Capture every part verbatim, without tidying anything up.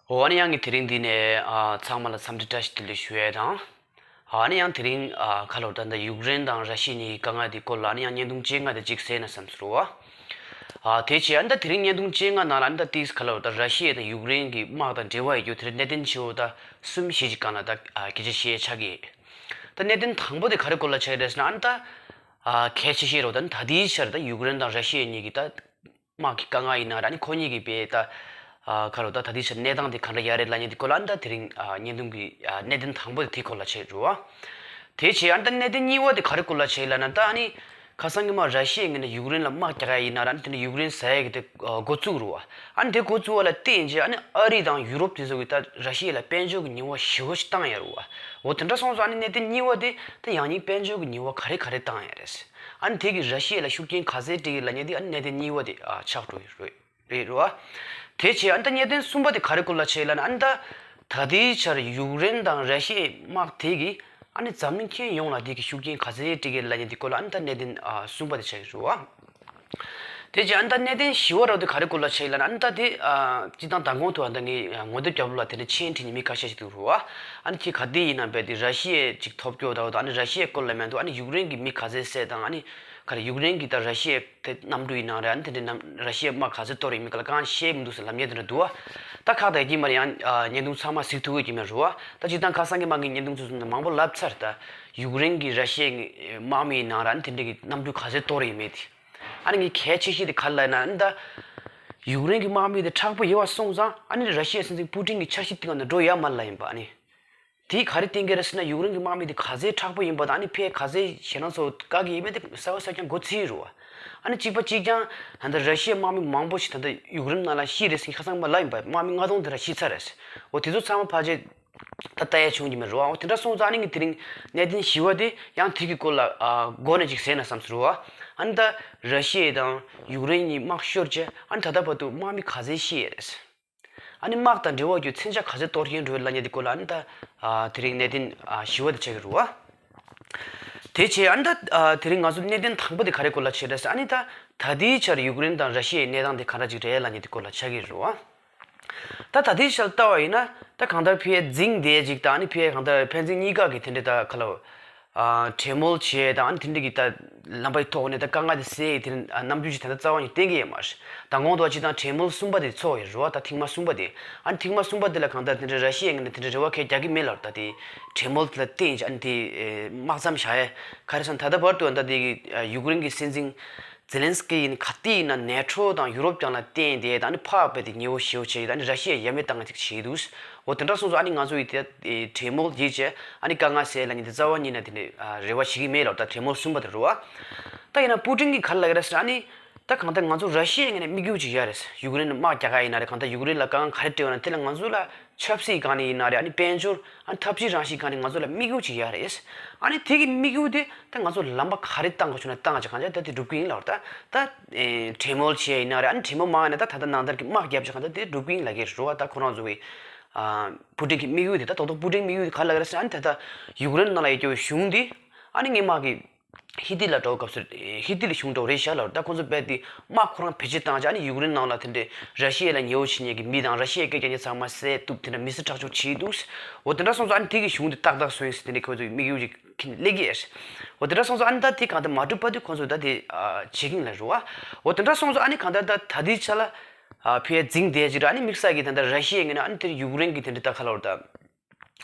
འོ། ཨ་ནི་ཡང་གི་དེ་རིང་འདི་ནས་ཨ་ཚང་མ་ལ་འཚམས་འདྲི་བཀྲ་ཤིས་བདེ་ལེགས་ཞུ་ཡས་དང་། ཨ་ནི་ཡང་དེ་རིང་ཨ་ཁ་ལོ་ད་ད་ཡུཀ་རེན་དང་ར་ཤི་ཡ་གཉིས་ཀྱི་དཀའ་ངལ་དེ་སྐོར་ལ་ཨ་ནི་ཡང་བརྙན་ཐུང་ཅིག་ང་དེ་ཅིག་གསན་ན་བསམ་སོང་རོ། ཨ་དེ་བྱས་ཨ་ནི་ད་དེ་རིང་བརྙན་ཐུང་ཅིག་ང་ནང་ལ་ཨ་ནི་ད་ཏིས་ཁ་ལོ་ད་ར་ཤི་ཡ་དང་ཡུཀ་རེན་གྱི་དམག་དང་འབྲེལ་བ་ཡོད་རྒྱུ་དེ་རིང་གནད་དོན་ཆེ་བོ་ད་གསུམ་བཞི་ཅིག་སྒང་ལ་ད་ཨ་སྐད་ཆ་བཤད་ཆགས་ཀྱི། ད་གནད་དོན་དང་པོ་དེ་ག་རེ་སྐོར་ལ་ཆགས་ཀྱི་རེད་ཟེར་ན་ཨ་ནི་ད་ཨ་གལ་ཆེ་ཤོས་རོ། ད་ནི་ད་ལྟའི་ཆར་ད་ཡུཀ་རེན་དང་ར་ཤི་ཡ་གཉིས་ཀྱི་ད་དམག་གི་དཀའ་ངལ་ཡིན་ན་ར་ནི་ཁོ་གཉིས་ཀྱི་བའི་ད་ཨ་ག་རེ་ད་ད་ལྟའི་ཆར་གནས་སྟངས་དེ་ག་འདྲ་ཡ་རེད་ལབ་མཁན་དེ་སྐོར་ལ་ཨ་ནི་ད་དེ་རིང་ཨ་བརྙན་ཐུང་གི་ཨ་གནད་དོན་དང་པོ་དེ་དེ་སྐོར་ལ་བྱེད་འགྲོ་བ། དེ་བྱས་ཨ་ནི་ད་གནད་དོན་གཉིས་པ་དེ་ག་རེ་སྐོར་ལ་བྱེད་ལབ་ན་ད་ཨ་ནི་ཁ་སང་གི་མ་ར་ཤི་ཡའི་ངོས་ནས་ཡུཀ་རེན་ལ་དམག་རྒྱག་ཡ་ཡིན་ན་ར་ཨ་ནི་དེ་ནི་ཡུཀ་རེན་ཟ་ཡ་གི་དེ་ཨ་འགོ་བཙུགས་རུ་བ། ཨ་ནི་དེ་འགོ་བཙུགས་པ་ལ་བརྟེན་རྗེས་ཨ་ནི་ཨ་རི་དང་ཡུ་རོབ་དེ་ཚོ་གི་ད་ར་ཤི་ཡ་ལ་དཔལ་འབྱོར་གི་ཉེས་པ་ཞེ་པོ་ཞིག་བཏང་ཡ་རུ་བ། འོ་དེ་འདྲ་སོང་ཙང་ཨ་ནི་གནད་དོན་གཉིས་པ་དེ་ད་ཡང་སྙིང་དཔལ་འབྱོར་གི་ཉེས་པ་ག་རེ་ག་རེ་བཏང་ཡ་རེད། ཨ་ནི་དེ་གི་ར་ཤི་ཡ་ལ་ཤུགས་རྐྱེན་ག་ཚད་སྤྲད་ཀྱི་ལབ་མཁན་དེ་ཨ་ནི་གནད་དོན་གཉིས་པ་དེ་ཨ་ཆགས་འགྲོ་ཡི་རེད། རེད་རོ། དེ་བྱས་ཨ་ནི་ད་གནད་དོན་གསུམ་པ་དེ་ག་རེ་སྐོར་ལ་བྱེད་ལབ་ན་ཨ་ནི་ད་ད་ལྟའི་ཆར་ཡུཀ་རེན་དང་ར་ཤི་ཡའི་དམག་དེ་གིས་ཨ་ནི་འཛམ་གླིང་ཁྱོན་ཡོངས་ལ་དེ་གི་ཤུགས་རྐྱེན་ག་ཚད་སྤྲད་ཀྱི་ལབ་མཁན་དེ་སྐོར་ལ་ཨ་ནི་ད་གནད་དོན་ཨ་གསུམ་པ་དེ་ཆགས་ཀྱི་རེད་བ། དེ་བྱས་ཨ་ནི་ད་གནད་དོན་བཞི་པ་རོ་དེ་ག་རེ་སྐོར་ལ་བྱེད་ལབ་ན་ཨ་ནི་ད་དེ་ཨ་སྤྱི་བཏང་མདང་དགོང་ཐོག་ཨ་ནི་ད་ངས་ངོ་དེབ་རྒྱབ་ལ་དེ་འདྲ་མཆན་བྲིས་ནས་མི་ཁ་ཤས་ཤིག་འདུག་རོ། ཨ་ནི་ཁྱེད་ག་དེ་ཡིན་ན་རྦད་དེ་ར་ཤི་ཡའི་ཅིག་ཐོབ་སྐྱོ་ད་ད་ཨ་ནི་ར་ཤི་ཡའི་སྐོར་ལ་མེད་འདུག་ཨ་ནི་ཡུཀ་རེན་གྱི་མི་ག་ཚད་བསད་དང་ཨ་ནི་ག་རེ་ཡུཀ་རེན་གྱི་ད་ར་ཤི་ཡའི་དེ་གནམ་གྲུ་ཡིན་ན་རེད། ཨ་ནི་དེ་འདྲའི་གནམ་ར་ཤི་ཡའི་དམག་ག་ཚོད་གཏོར་ཡིན་མིན་ག་ལ་གང་ཤེས་མི་འདུག་ཟེར་ལབ་མཁན་དེ་འདྲ་འདུག་བ། ད་ཁག་ད་ཀྱི་མར་ཡང་ཨ་བརྙན་ཐུང་ཚང་མ་གཟིགས་ཐུབ་ཀྱི་མེད་རུ་བ། ད་སྤྱིར་བཏང་ཁ་སང་གི་མ་གི་བརྙན་ཐུང་ཚོ་ཚོ་མང་པོ་ལབ་ཚར། ད་ཡུཀ་རེན་གྱི་ར་ཤི་ཡའི་དམག་མི་ཡིན་ན་ར་ཨ་ནི་དེ་འདྲའི་གི་གནམ་གྲུ་ག་ཚོད་གཏོར་ཡིན་མེད་དེ། ཨ་ནི་ངས་གལ་ཆེ་ཤོས་དེ་ག་རེ་ལབ་ན་ཨ་ནི་ད་ཡུཀ་རེན་གྱི་དམག་མི་དེ་མཁྲེགས་པོ་ཡོད་པ་སོང་ཙང་ཨ་ནི་ར་ཤི་ཡའི་སྲིད་འཛིན་པུ་ཏིན་གྱི་འཆར་གཞི་སྟེང་ནས་འགྲོ་ཡ་མ་ལ་ཡིན་པ་ཨ་ནི། དེས་ག་རེ་བསྟན་གྱི་རེད་ཟེར་ན་ཡུཀ་རེན་གྱི་དམག་མི་དེ་ག་ཚད་མཁྲེགས་པོ་ཡིན་པ་དང་ཨ་ནི་ཕའི་ག་ཚད་ཞེད་སྣང་ཚོ་བཀག་གི་ཡིན་མེད་དེ་གསལ་པོ་གསལ་རྐྱང་མགོ་ཚོས་རུ་བ། ཨ་ནི་གཅིག་པ་གཅིག་རྐྱང་ད་ལྟ་ར་ཤི་ཡའི་དམག་མི་མང་པོ་ཞིག་ད་ལྟ་ཡུཀ་རེན་ནང་ལ་ཤི་རེད་ཟེར་ཁ་སང་མ་ལབ་ཡིན་པ། དམག་མི་ལྔ་སྟོང་དེ་ར་ཤི་ཚར་རེད། འོ་དེ་ཚོ་ཚང་མ་ཕལ་ཆེར་ད་ལྟ་ཡ་བྱུང་གི་མེད་རུ་བ། འོ་དེ་འདྲ་སོང་ཙང་ཨ་ནི་ངས་དེ་རིང་གནད་དོན་བཞི་པ་དེ་ཡང་དེ་གི་སྐོར་ལ་ཨ་འགོ་ནས་ཅིག་ཟེར་ན་བསམ་སོང་རུ་བ། ཨ་ནི་ད་ར་ཤི་ཡ་དང་ཡུཀ་རེན་གཉིས་དམག་ཤོར་རྗེས་ཨ་ནི་ད་ལྟ་བར་དུ་དམག་མི་ག་ཚད་ཤི་ཡ་རེད། ཨ་ནི་དམག་དང་འབྲེལ་བ་རྒྱུ་མཚོན་ཆ་ག་ཚད་གཏོར་སྐྱོན་འགྲོ་ལབ་མཁན་དེ་སྐོར་ལ་ཨ་ནི་ད་ཨ་དེ་རིང་གནད་དོན་ཨ་བཞི་པ་དེ་ཆགས་ཀྱི་རུ་བ། དེ་བྱས་ཨ་ནི་ད་ཨ་དེ་རིང་ང་ཚོ་གནད་དོན་དང་པོ་དེ་ག་རེ་སྐོར་ལ་བྱེད་རེད་ཟེར་ཨ་ནི་ད་ད་ལྟའི་ཆར་ཡུཀ་རེན་དང་ར་ཤི་ཡའི་གནས་སྟངས་དེ་ག་འདྲ་ཅིག་རེད་ལབ་མཁན་དེ་སྐོར་ལ་ཆགས་ཀྱི་རུ་བ། ད་ད་ལྟའི་ཆར་ལྟ་བ་ཡིན་ན་ད་གང་ལྟར་ཕི་ཡ་འཛིང་བསྡད་ཅིག་དང་ཨ་ནི་ཕི་ཡ་གང་ལྟར་ཕན་ཚུན་གཉིས་ཀ་གི་དེ་འདྲའི་ད་ག་ལ། ཨ་གྲོས་མོལ་བྱས་དང་ཨ་ནི་དེ་འདྲ་གི་ད་ལམ་པའི་ཐོག་ནས་ད་དཀའ་ངལ་དེ་སེལ་ཡས་དེ་ནི་ཨ་རྣམ་འགྱུར་ཅིག་ད་ལྟ་རྩ་བ་ནས་བསྟན་གྱི་ཡོད་མ་རེད། མདང་དགོང་དུ་ཅིག་དང་གྲོས་མོལ་གསུམ་པ་དེ་ཚོགས་ཡོད་རེད་བ། ད་ཐེངས་མ་གསུམ་པ་དེ་ཨ་ནི་ཐེངས་མ་གསུམ་པ་དེ་ལ་གང་ལྟར་དེ་འདྲ་ར་ཤི་ཡ་ངོས་ནས་དེ་འདྲ་རེ་བ་གང་རྒྱག་གི་མེད་ལབ། ད་དེ་གྲོས་མོལ་དེ་ལ་བརྟེན་ཅིག་ཨ་ནི་དེ་དམག་མཚམས་བཞག་ཡས་ག་རེ་སོང་ད་ལྟ་བར་དུ་ཨ་ད་དེ་གི་ཡུཀ་རེན་གྱི་སྲིད་འཛིན་ཛེ་ལན་སི་ཀི་ཡིན་ག་དེ་ཡིན་ན་ནེ་ཊོ་དང་ཡུ་རོབ་ཀྱང་ལ་བརྟེན་ཏེ་ད་ནི་ཕག་པའི་དེ་ཉེ་བོ་ཞེ་བོ་བྱས་ཡོད། ད་ནི་ར་ཤི་ཡ་ཡ་མེད་བཏང་ང་ཅིག་བྱས་འདུག་འོ་དེ་འདྲ་སོང་ཙང་ཨ་ནི་ང་ཚོ་ཡི་དེ་གྲོས་མོལ་བགྱིས་བྱས་ཨ་ནི་དཀའ་ངལ་སེལ་ལ་ནི་དེ་རྩ་བ་ཉིད་ནས་དེ་ནི་རེ་བ་བྱེད་ཀྱི་མེད་ལབ། ད་གྲོས་མོལ་གསུམ་པ་དེ་རུ་བ། ད་ཡིན་ན་པུ་ཏིན་གྱིས་ག་རེ་ལབ་ཀྱི་རེད་ཟེར་ན་ཨ་ནི་ད་གང་ལྟར་ང་ཚོ་ར་ཤི་ཡའི་ངོས་ནས་དམིགས་ཡུལ་ཅིག་ཡོད་རེད། ཡུཀ་རེན་ལ་དམག་རྒྱག་ག་ཡིན་ན་རེད། གང་ལྟར་ཡུཀ་རེན་ལ་དཀའ་ངལ་ག་རེ་འཕྲད་ཡོད་ན་དེ་ལ་ང་ཚོ་ལ་ཆབ་སྲིད་སྒང་ནས་ཡིན་ན་རེད། ཨ་ནི་དཔལ་འབྱོར་ཨ་ནི་འཐབ་ཇུས་རང་བཞིན་སྒང་ནས་ང་ཚོ་ལ་དམིགས་ཡུལ་ཅིག་ཡོད་རེད། ཨ་ནི་དེ་གི་དམིགས་ཡུལ་དེ་ད་ང་ཚོ་ལམ་པ་ག་རེ་བཏང་དགོས་བྱུང་ན་བཏང་བྱས་གང་ཅི་ད་དེ་འགྲུབ་ཀྱི་ཡིན་ལབ། ད་ད་ཨེ་གྲོས་མོལ་བྱས་ཡིན་ན་རེད། ཨ་ནི་གྲོས་མོལ་མང་ཡིན་ན་ད་ད་ལྟ་ནང་ལྟར་གྱི་དམག་བརྒྱབ་བྱས་གང་ད་དེ་འགྲུབ་ཀྱི་ཡིན་ལབ་ཀྱི་རེད་བ། ད་ཁོ་རང་ཚོ་གི་ཨ་པུ་ཏིན་གྱི་དམིགས་ཡུལ་དེ་ད་རྡོག་རྡོག་པུ་ཏིན་དམིགས་ཡུལ་དེ་ག་རེ་ལབ་ཀྱི་རེད་ཟེར་ན། ཨ་ནི་ད་ལྟ་ཡུཀ་རེན་ནང་ལ་ཡོད་རྒྱུ་གཞུང་དེ་ཨ་ནི་སྔོན་མ་གི་ཧི་ཏི་ལ་འགྲོ་སྐབས་སུ་ཧི་ཏི་ལ་གཞུང་འགྲོ་རེད་ཤག་ལབ། ད་ཁོ་ཚོ་རྦད་དེ་དམག་ཁོ་རང་བེད་སྤྱོད་བཏང་བྱས་ཨ་ནི་ཡུཀ་རེན་ནང་ལ་དེ་འདྲའི་ར་ཤི་ཡ་ལ་ཉེ་བོ་བྱེད་མཁན་གྱི་མི་དང་ར་ཤི་ཡའི་སྐད་རྒྱག་མཁན་ཚང་མ་བསད་གཏུབ་དེ་འདྲ་མི་སེར་ཁྲག་སྦྱོར་བྱས་འདུག་འོ་དེ་འདྲ་སོང་ཙང་ཨ་ནི་དེ་གི་གཞུང་དེ་ཏག་ཏག་སོང་ཡིན་ཟེར་དེ་འདྲའི་ཁོ་ཚོའི་དམིགས་ཡུལ་ཅིག་ཁྱེར་སླེབས་ཀྱི་ཡོད་རེད། འོ་དེ་འདྲ་སོང་ཙང་ཨ་ནི་ད་དེ་གང་ལྟར་མ་འགྲུབ་བར་དུ་ཁོ་ཚོ་ད་དེ་ཨ་བྱེད་ཀྱི་ཡིན་ལབ་རེད་བ། འོ་དེ་འདྲ་སོང་ཙང་ཨ་ནི་གང་ལྟར་ད་ད་ལྟའི་ཆ་ལ་ཨ་ཕི་ཡ་འཛིང་བསྡད་ཅིག་ར། ཨ་ནི་དམིགས་བསལ་གྱི་ད་ལྟ་ར་ཤི་ཡའི་ངོས་ནས་ཨ་ནི་དེ་ཡུཀ་རེན་གྱི་དེ་འདྲའི་ད་ག་ལབ་རེད་ད།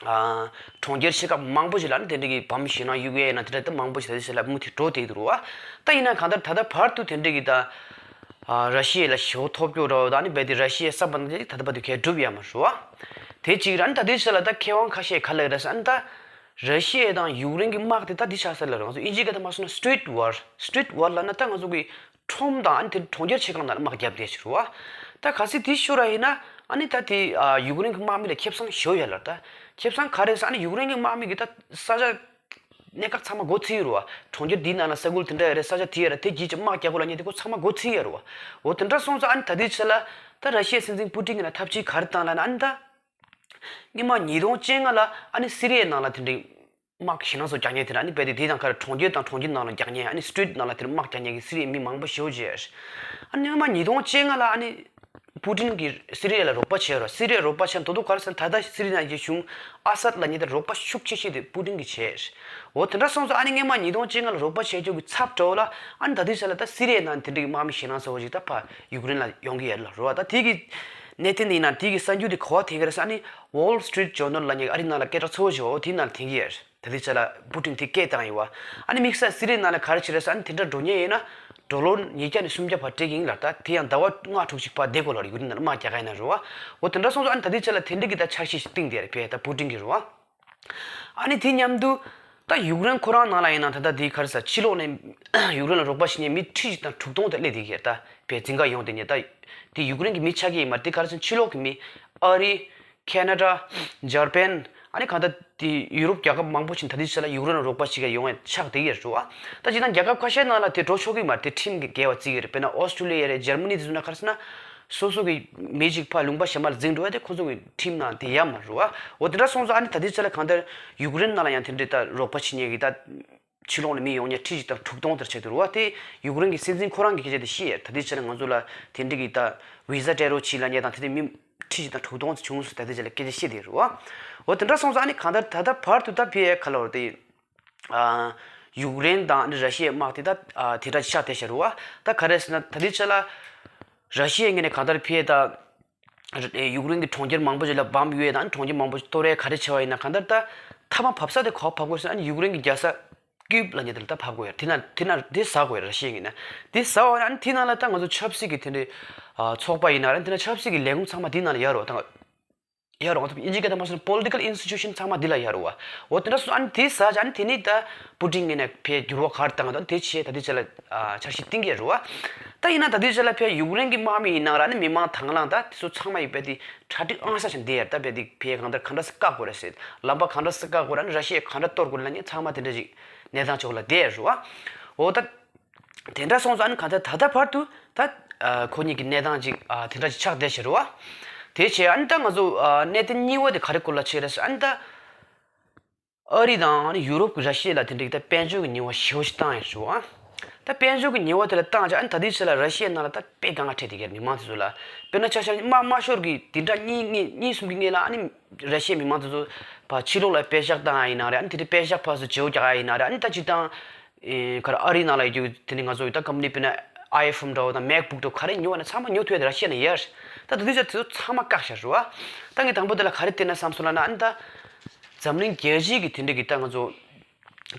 ཨ་གྲོང་ཁྱེར་ཆེ་ཁག་མང་པོ་ཞིག་ལ་ནི་དེ་འདྲ་གི་བམ་ཞེད་སྣང་གཡུག་ཡས་ཡིན་ན་དེ་འདྲ་ད་མང་པོ་ཞིག་ད་ལྟའི་ཆ་ལ་མུ་མཐུད་འགྲོ་བསྡད་འདུག་རུ་བ། ད་ཡིན་ན་གང་ལྟར་ད་ལྟ་བར་དུ་དེ་འདྲ་གི་ད་ཨ་ར་ཤི་ཡ་ལ་ཞེ་པོ་ཐོབ་སྐྱོ་རུ་བ་དང་ནི་རྦད་དེ་ར་ཤི་ཡའི་བསམ་པ་འདི་ད་ལྟ་བར་དུ་གས་འགྲུབ་ཡ་མ་རུ་བ། དེ་གཅིག་ར་ནི་ད་ལྟའི་ཆ་ལ་ད་མཁས་དབང་ཁ་ཤས་ག་ལབ་ར་ཟེར་ན་ད་ར་ཤི་ཡ་དང་ཡུཀ་རེན་གི་དམག་དེ་ད་འདི་ཆགས་ས་ལ་ར་ང་ཚོ་ཨིན་ཇིའི་སྐད་ཐོག་མ་སོང་ན་street war street war་ལབ་ན་ད་ང་ཚོ་གི་ཁྲོམ་དང་ཨ་ནི་དེ་གྲོང་ཁྱེར་ཆེ་ཁག་ནང་ལ་དམག་བརྒྱབ་བསྡད་ཕྱིར་བ། ད་གལ་སྲིད་དེ་ཤོར་བ་ཡིན་ན་ཨ་ནི་ད་དེ་ཨ་ཡུཀ་རེན་གྱི་དམག་མི་ལ་ཁེ་བཟང་ཞེ་པོ་ཡོད་ལ། ད་ཁེ་བཟང་ག་རེ་ཟེར་ཨ་ནི་ཡུཀ་རེན་གྱི་དམག་མི་གི་ད་ས་ཆ་གནས་སྐབས་ཚང་མ་སྒོ་ཕྱེ་ཡོད་རེད་བ། གྲོང་ཁྱེར་འདིའི་ནང་ལ་ས་ཁུལ་དེ་འདྲ་ཡོད་རེད། ས་ཆ་དེ་ཡོད་རེད། དེ་བརྒྱུད་ཀྱི་དམག་རྒྱག་དགོས་ལབ་མཁན་དེ་ཁོ་ཚང་མ་སྒོ་ཕྱེ་ཡོད་རེད་བ། འོ་དེ་འདྲ་སོང་ཙང་ཨ་ནི་ད་ལྟའི་ཆ་ལ་ད་ར་ཤི་ཡའི་སྲིད་འཛིན་པུ་ཏིན་གྱིས་ན་ཐབས་ཇུས་ག་རེ་བཏང་ལབ་ན་ཨ་ནི་ད། སྔོན་མ་ཉིས་སྟོང་བཅོ་ལྔ་ལ་ཨ་ནི་སི་རི་ཡའི་ནང་ལ་དེ་འདྲའི་དམག་ཞེད་སྣང་ཚོ་རྒྱག་མཁན་དེ་ལ་ཨ་ནི་རྦད་དེ་དེ་དང་ཁར་གྲོང་ཁྱེར་དང་གྲོང་ཁྱེར་ནང་ལ་རྒྱག་མཁན་ཨ་ནི་སི་ཊི་རིཊ་ནང་ལ་དེར་དམག་རྒྱག་མཁན་གྱི་སི་རི་ཡའི་མི་མང་པོ་ཞེ་པོ་ཅིག་ཡོད་རེད། ཨ་ནི་སྔོན་མ་ཉིས་སྟོང་བཅོ་ལྔ་ལ་ཨ་ནི་ པུ་ཏིན་གྱིས་སི་རི་ཡ་ལ་རོགས་པ་བྱས་རོགས། སི་རི་ཡ་རོགས་པ་བྱས་ན་ད་དུང་ག་རེ་ཟེར་ན། ད་ལྟ་སི་རི་ཡ་ནང་གི་གཞུང་ཨ་སད་ལབ་མཁན་དེ་རོགས་པ་ཤུགས་ཆེ་ཤོས་དེ་པུ་ཏིན་གྱིས་བྱས། འོ་དེ་འདྲ་སོང་ཙང་ཨ་ནི་སྔོན་མ་ཉིས་སྟོང་བཅོ་ལྔ་ལ་རོགས་པ་བྱས་རྒྱུ་གི་ཚབ་འདྲ་བོ་ལ། ཨ་ནི་ད་ལྟའི་ཆ་ལ་ད་སི་རི་ཡའི་ནང་དེ་འདྲའི་དམག་མི་ཞེད་སྣང་ཚ་བོ་ཞིག་ད་ཕར་ཡུཀ་རེན་ལ་ཡོང་གི་ཡོད་ལ་རོ། ད་དེ་གི་གནད་དོན་དེ་ཡིན་ན་དེ་གི་གསར་འགྱུར་དེ་ག་པར་ཐོན་གྱི་རེད་ཟེར། ཨ་ནི་Wall Street Journal ལབ་མཁན་ཨ་རིའི་ནང་ལ་སྐད་གྲགས་ཚ་བོ་ཞིག་འོ་དེའི་ནང་ལ་ཐོན་གྱི་ཡོད་རེད། ད་ལྟའི་ཆ་ལ་པུ་ཏིན་དེ་སྐད་བཏང་ཡོད་པ། ཨ་ནི་དམིགས་བསལ་སི་རི་ཡའི་ནང་ལ་ག་རེ་བྱས་རེད་ཟེར། ཨ་ནི་དེ་འདྲ་འགྲོ་མཁན་ཡིན་ན་ཌོ་ལར་ཉིས་བརྒྱ་ནས་སུམ་བརྒྱ་བར་སྤྲད་ཀྱི་ཡིན་ལབ། ད་དེ་ཡང་ཟླ་བ་ལྔ་དྲུག་ཅིག་ཕར་བསྡད་དགོས་ལབ་རེད། ཡུཀ་རེན་ནང་ལ་དམག་རྒྱག་ག་ཡིན་ན་རེད་པ། འོ་དེ་འདྲ་སོང་ཙང་ཨ་ནི་ད་ལྟའི་ཆ་ལ་དེ་འདྲ་གི་ད་འཆར་གཞི་ཞིག་བཏིང་བསྡད་རེད་པས་ད་པུ་ཏིན་གྱིས་རེད་པ། ཨ་ནི་དེ་མཉམ་དུ་ད་ཡུཀ་རེན་ཁོ་རང་ནང་ལ་ཡིན་ན་ད་ལྟ་དེ་ག་རེ་ཟེར། ཕྱི་ལོགས་ནས་ཡུཀ་རེན་ལ་རོགས་པ་བྱེད་མཁན་མི་ཁྲི་གཅིག་དང་དྲུག་སྟོང་དེ་སླེབས་བསྡད་ཀྱི་རེད། ད་པའི་འཛིན་གྲྭ་ཡོང་བསྡད་མཁན་ད་དེ་ཡུཀ་རེན་གྱི་མི་ཆགས་ཀྱི་ཡིན་མ་རེད། དེ་ག་རེ་ཟེར་ན་ཕྱི་ལོགས་ཀྱི་མི་ཨ་རི། ཁེ་ན་ཌ། འཇར་པན། ཨ་ནི་གང་ལྟར་དེ་ཡུ་རོབ་རྒྱལ་ཁབ་མང་པོ་ཞིག་ད་ལྟའི་ཆ་ལ་ཡུཀ་རེན་ལ་རོགས་པ་བྱེད་མཁན་ཡོང་བའི་ཆགས་བསྡད་ཀྱི་རེད་པ། ད་སྤྱིར་བཏང་རྒྱལ་ཁབ་ཁ་ཤས་ནང་ལ་དེ་འགྲོ་ཆོག་གི་མ་རེད། དེ་ཁྲིམས་ཀྱིས་འགལ་བ་བརྩི་གི་རེད། དཔེར་ན་ཨོ་སི་ཀྲོ་ལི་ཡ་རེད། འཇར་མ་ནི་དེ་ཚོ་ནང་ག་རེ་ཟེར་ན། སོ་སོ་གི་མི་གཅིག་ཕར་ལུང་པ་གཞན་པ་ལ་འཛིང་འགྲོ་བ་དེ་ཁོ་ཚོ་གི་ཁྲིམས་ནང་དེ་ཡོད་མ་རེད་པ། འོ་དེ་འདྲ་སོང་ཙང་ཨ་ནི་ད་ལྟའི་ཆ་ལ་གང་ལྟར་ཡུཀ་རེན་ནང་ལ་ཡང་དེ་འདྲའི་ད་རོགས་པ་བྱེད་མཁན་གྱི་ད་ཕྱི་ལོགས་ནས་མི་ཡོང་མཁན་ཁྲི་གཅིག་དང་དྲུག་སྟོང་དེར་ཆགས་ཀྱི་རེད་པ། དེ་ཡུཀ་རེན་གྱི་སྲིད་འཛིན་ཁོ་རང་གིས་སྐད་ཆ་དེ་བཤད་ཡོད། ད་ལྟའི་ཆ་ལ་ང་ཚོ་ལ་དེ་འདྲའི་གི་ད་བི་ཟ་སྤྲད་རོགས་བྱེད་ལབ་མཁན་དང་དེ་འདྲའི་མི་ཁྲི་གཅིག་དང་དྲུག་སྟོང་ཙམ་བྱུང་སོང་། ད་ལྟའི་ཆ་ལ་སྐད་ཆ་བཤད་བསྡད་རེད་པ། འོ་དེ་འདྲ་སོང་ཙང་ཨ་ནི་གང་ལྟར་ད་ལྟ་བར་དུ་ད་ཕི་ཨེ་ཁ་ལོར་དེ། ཨ། ཡུཀ་རེན་དང་ཨ་ནི་ར་ཤི་ཡའི་དམག་དེ་ད་ཨ་དེ་འདྲ་ཆགས་བསྡད་བཞག་རེད་པ། ད་ག་རེ་ཟེར་ན་ད་ལྟའི་ཆ་ལ་ར་ཤི་ཡའི་ངོས་ནས་གང་ལྟར་ཕི་ཨེ་ད་ཡུཀ་རེན་གྱི་གྲོང་ཁྱེར་མང་པོ་ཞིག་ལ་བོམ་གཡུགས་དང་གྲོང་ཁྱེར་མང་པོ་ཞིག་གཏོར་ཡས་ག་རེ་བྱས་པ་ཡིན་ན། གང་ལྟར་ད་མཐའ་མ་བབས་ས་དེ་ག་པར་བབས་དགོས་ཟེར་ན། ཨ་ནི་ཡུཀ་རེན་གྱི་རྒྱལ་ས་ཀིབ་ལབ་མཁན་དེ་ལ་ད་བབས་དགོས་ཡ་རེད། དེ་ན་དེ་ན་དེ་ཟ་དགོས་ཡ་རེད། ར་ཤི་ཡའི་ངོས་ནས་དེ་ཟ་བ་ན། ཨ་ནི་དེ་ནང་ལ་ད་ང་ཚོ་ཆབ་སྲིད་ཀྱི་དེ་འདྲའི་ཨ་ཚོགས་པ་ཡིན་ན་རེད། དེ་ན་ཆབ་སྲིད་ཀྱི་ལས་ཁུངས་ཚང་མ་དེ་ནང་ལ་ཡོད་རེད་པ། ད་ཡོད་རེད་པ། ང་ཚོ་དབྱིན་ཇིའི་སྐད་ཐོག་མ་ཟེར་ན་political institution ཚང་མ་འདི་ལ་ཡོད་རེད་པ། འོ་དེ་འདྲ་སོང་། ཨ་ནི་དེ་ཟ་བྱས། ཨ་ནི་དེ་ནས་ད་པུ་ཏིན་ངོས་ནས་ཕར་འགྱུར་བ་ག་རེ་བཏང་དང་དེ་བྱས་ད་ལྟའི་ཆ་ལ་ཨ་འཆར་གཞི་བཏིང་གི་རེད་པ། ད་ཡིན་ན་ད་ལྟའི་ཆ་ལ་ཕར་ཡུཀ་རེན་གྱི་དམག་མི་ཡིན་ན་ར། ཨ་ནི་མི་མང་དང་བླངས་ད་དེ་ཚོ་ཚང་མ་ཡིས་རྦད་དེ་གྲ་སྒྲིག་ཨང་གསར་བྱས་བསྡད་ཡོད་རེད། ད་རྦད་དེ་ཕར་གང་ལྟར་ག་འདྲ་སེ་བཀག་དགོས་རེད་ཟེར། ལམ་པ་ག་འདྲ་སེ་བཀག་དགོས་རེད། ཨ་ནི་ར་ཤི་ཡས་ག་འདྲ་གཏོར་དགོས་རེད་ལབ་མཁན་ཚང་མ་དེ་འདྲ་ཅིག་གནས་སྟངས་ཅིག་ལ་བསྡད་ཡོད་རེད་པ། འོ་ད། དེ་འདྲ་སོང་ཙང་ཨ་ནི་གང་ལྟར་ད་ལྟ་བར་དུ་ད་ཨ་ཁོ་གཉིས་ཀྱི་གནས་སྟངས་ཅིག་ཨ་དེ་འདྲ་ཅིག་ཆགས་བསྡད་བཞག་རེད་པ། དེ་བྱས་ཨ་ནི་ད་ང་ཚོ་ཨ་གནད་དོན་གཉིས་པ་དེ་ག་རེ་སྐོར་ལ་བྱས་རེད་ཟེར། ཨ་ནི་ད་ཨ་རི་དང་ཨ་ནི་ཡུ་རོབ་ཀྱིས་ར་ཤི་ཡ་ལ་དེ་འདྲའི་ད་དཔལ་འབྱོར་གྱི་ཉེས་པ་ཞེ་པོ་ཞིག་བཏང་ཡོད་རེད་པ། ད་དཔལ་འབྱོར་གྱི་ཉེས་པ་དེ་ལ་བཏང་བྱས་ཨ་ནི་ད་ལྟའི་ཆ་ལ་ར་ཤི་ཡའི་ནང་ལ་ད་དཔེ་དཀའ་ངལ་འཕྲད་བསྡད་ཀྱི་རེད། མི་མང་དེ་ཚོ་ལ། དཔེར་ན་ཆ་བཞག་ན་དམག་དམག་ཤོར་གྱི་དེ་འདྲ་གཉིས་གཉིས་གཉིས་གསུམ་གྱི་སྔོན་ལ་ཨ་ནི་ར་ཤི་ཡའི་མི་མང་དེ་ཚོ་ཕར་ཕྱི་ལོགས་ལ་པད་ཤག་བཏང་ཡ་ཡིན་ན་རེད། ཨ་ནི་དེ་འདྲའི་པད་ཤག་ཕར་ཚུར་བརྗེ་པོ་རྒྱག་ཡ་ཡིན་ན་རེད། ཨ་ནི་ད་སྤྱིར་བཏང་། ཨེ་ག་རེ་ཨ་རིའི་ནང་ལ་ཡོད་དེ་ནི་ང་ཚོ་ད་ཀམ་པ་ནི་དཔེར་ན་ཨའི་ཕོན་འདྲ་བོ་དང་མེག་བུག་འདྲ་བོ་ག་རེ་ཉོ་བ་ན་ཚང་མ་ཉོ་ཐུབ་ཡ་དེ་ར་ཤི་ཡ་ནས་ཡོད་རེད། ད་དེ་དུས་ཚོད་དེ་ཚོ་ཚང་མ་བཀག་བཞག་རེད་པ། ད་ངས་དང་པོ་དེ་ལ་ག་རེ་བལྟས་ན་བསམ་སོང་ལབ་ན། ཨ་ནི་ད་འཛམ་གླིང་རྒྱལ་སྤྱིའི་གི་དེ་འདྲ་གི་ད་ང་ཚོ་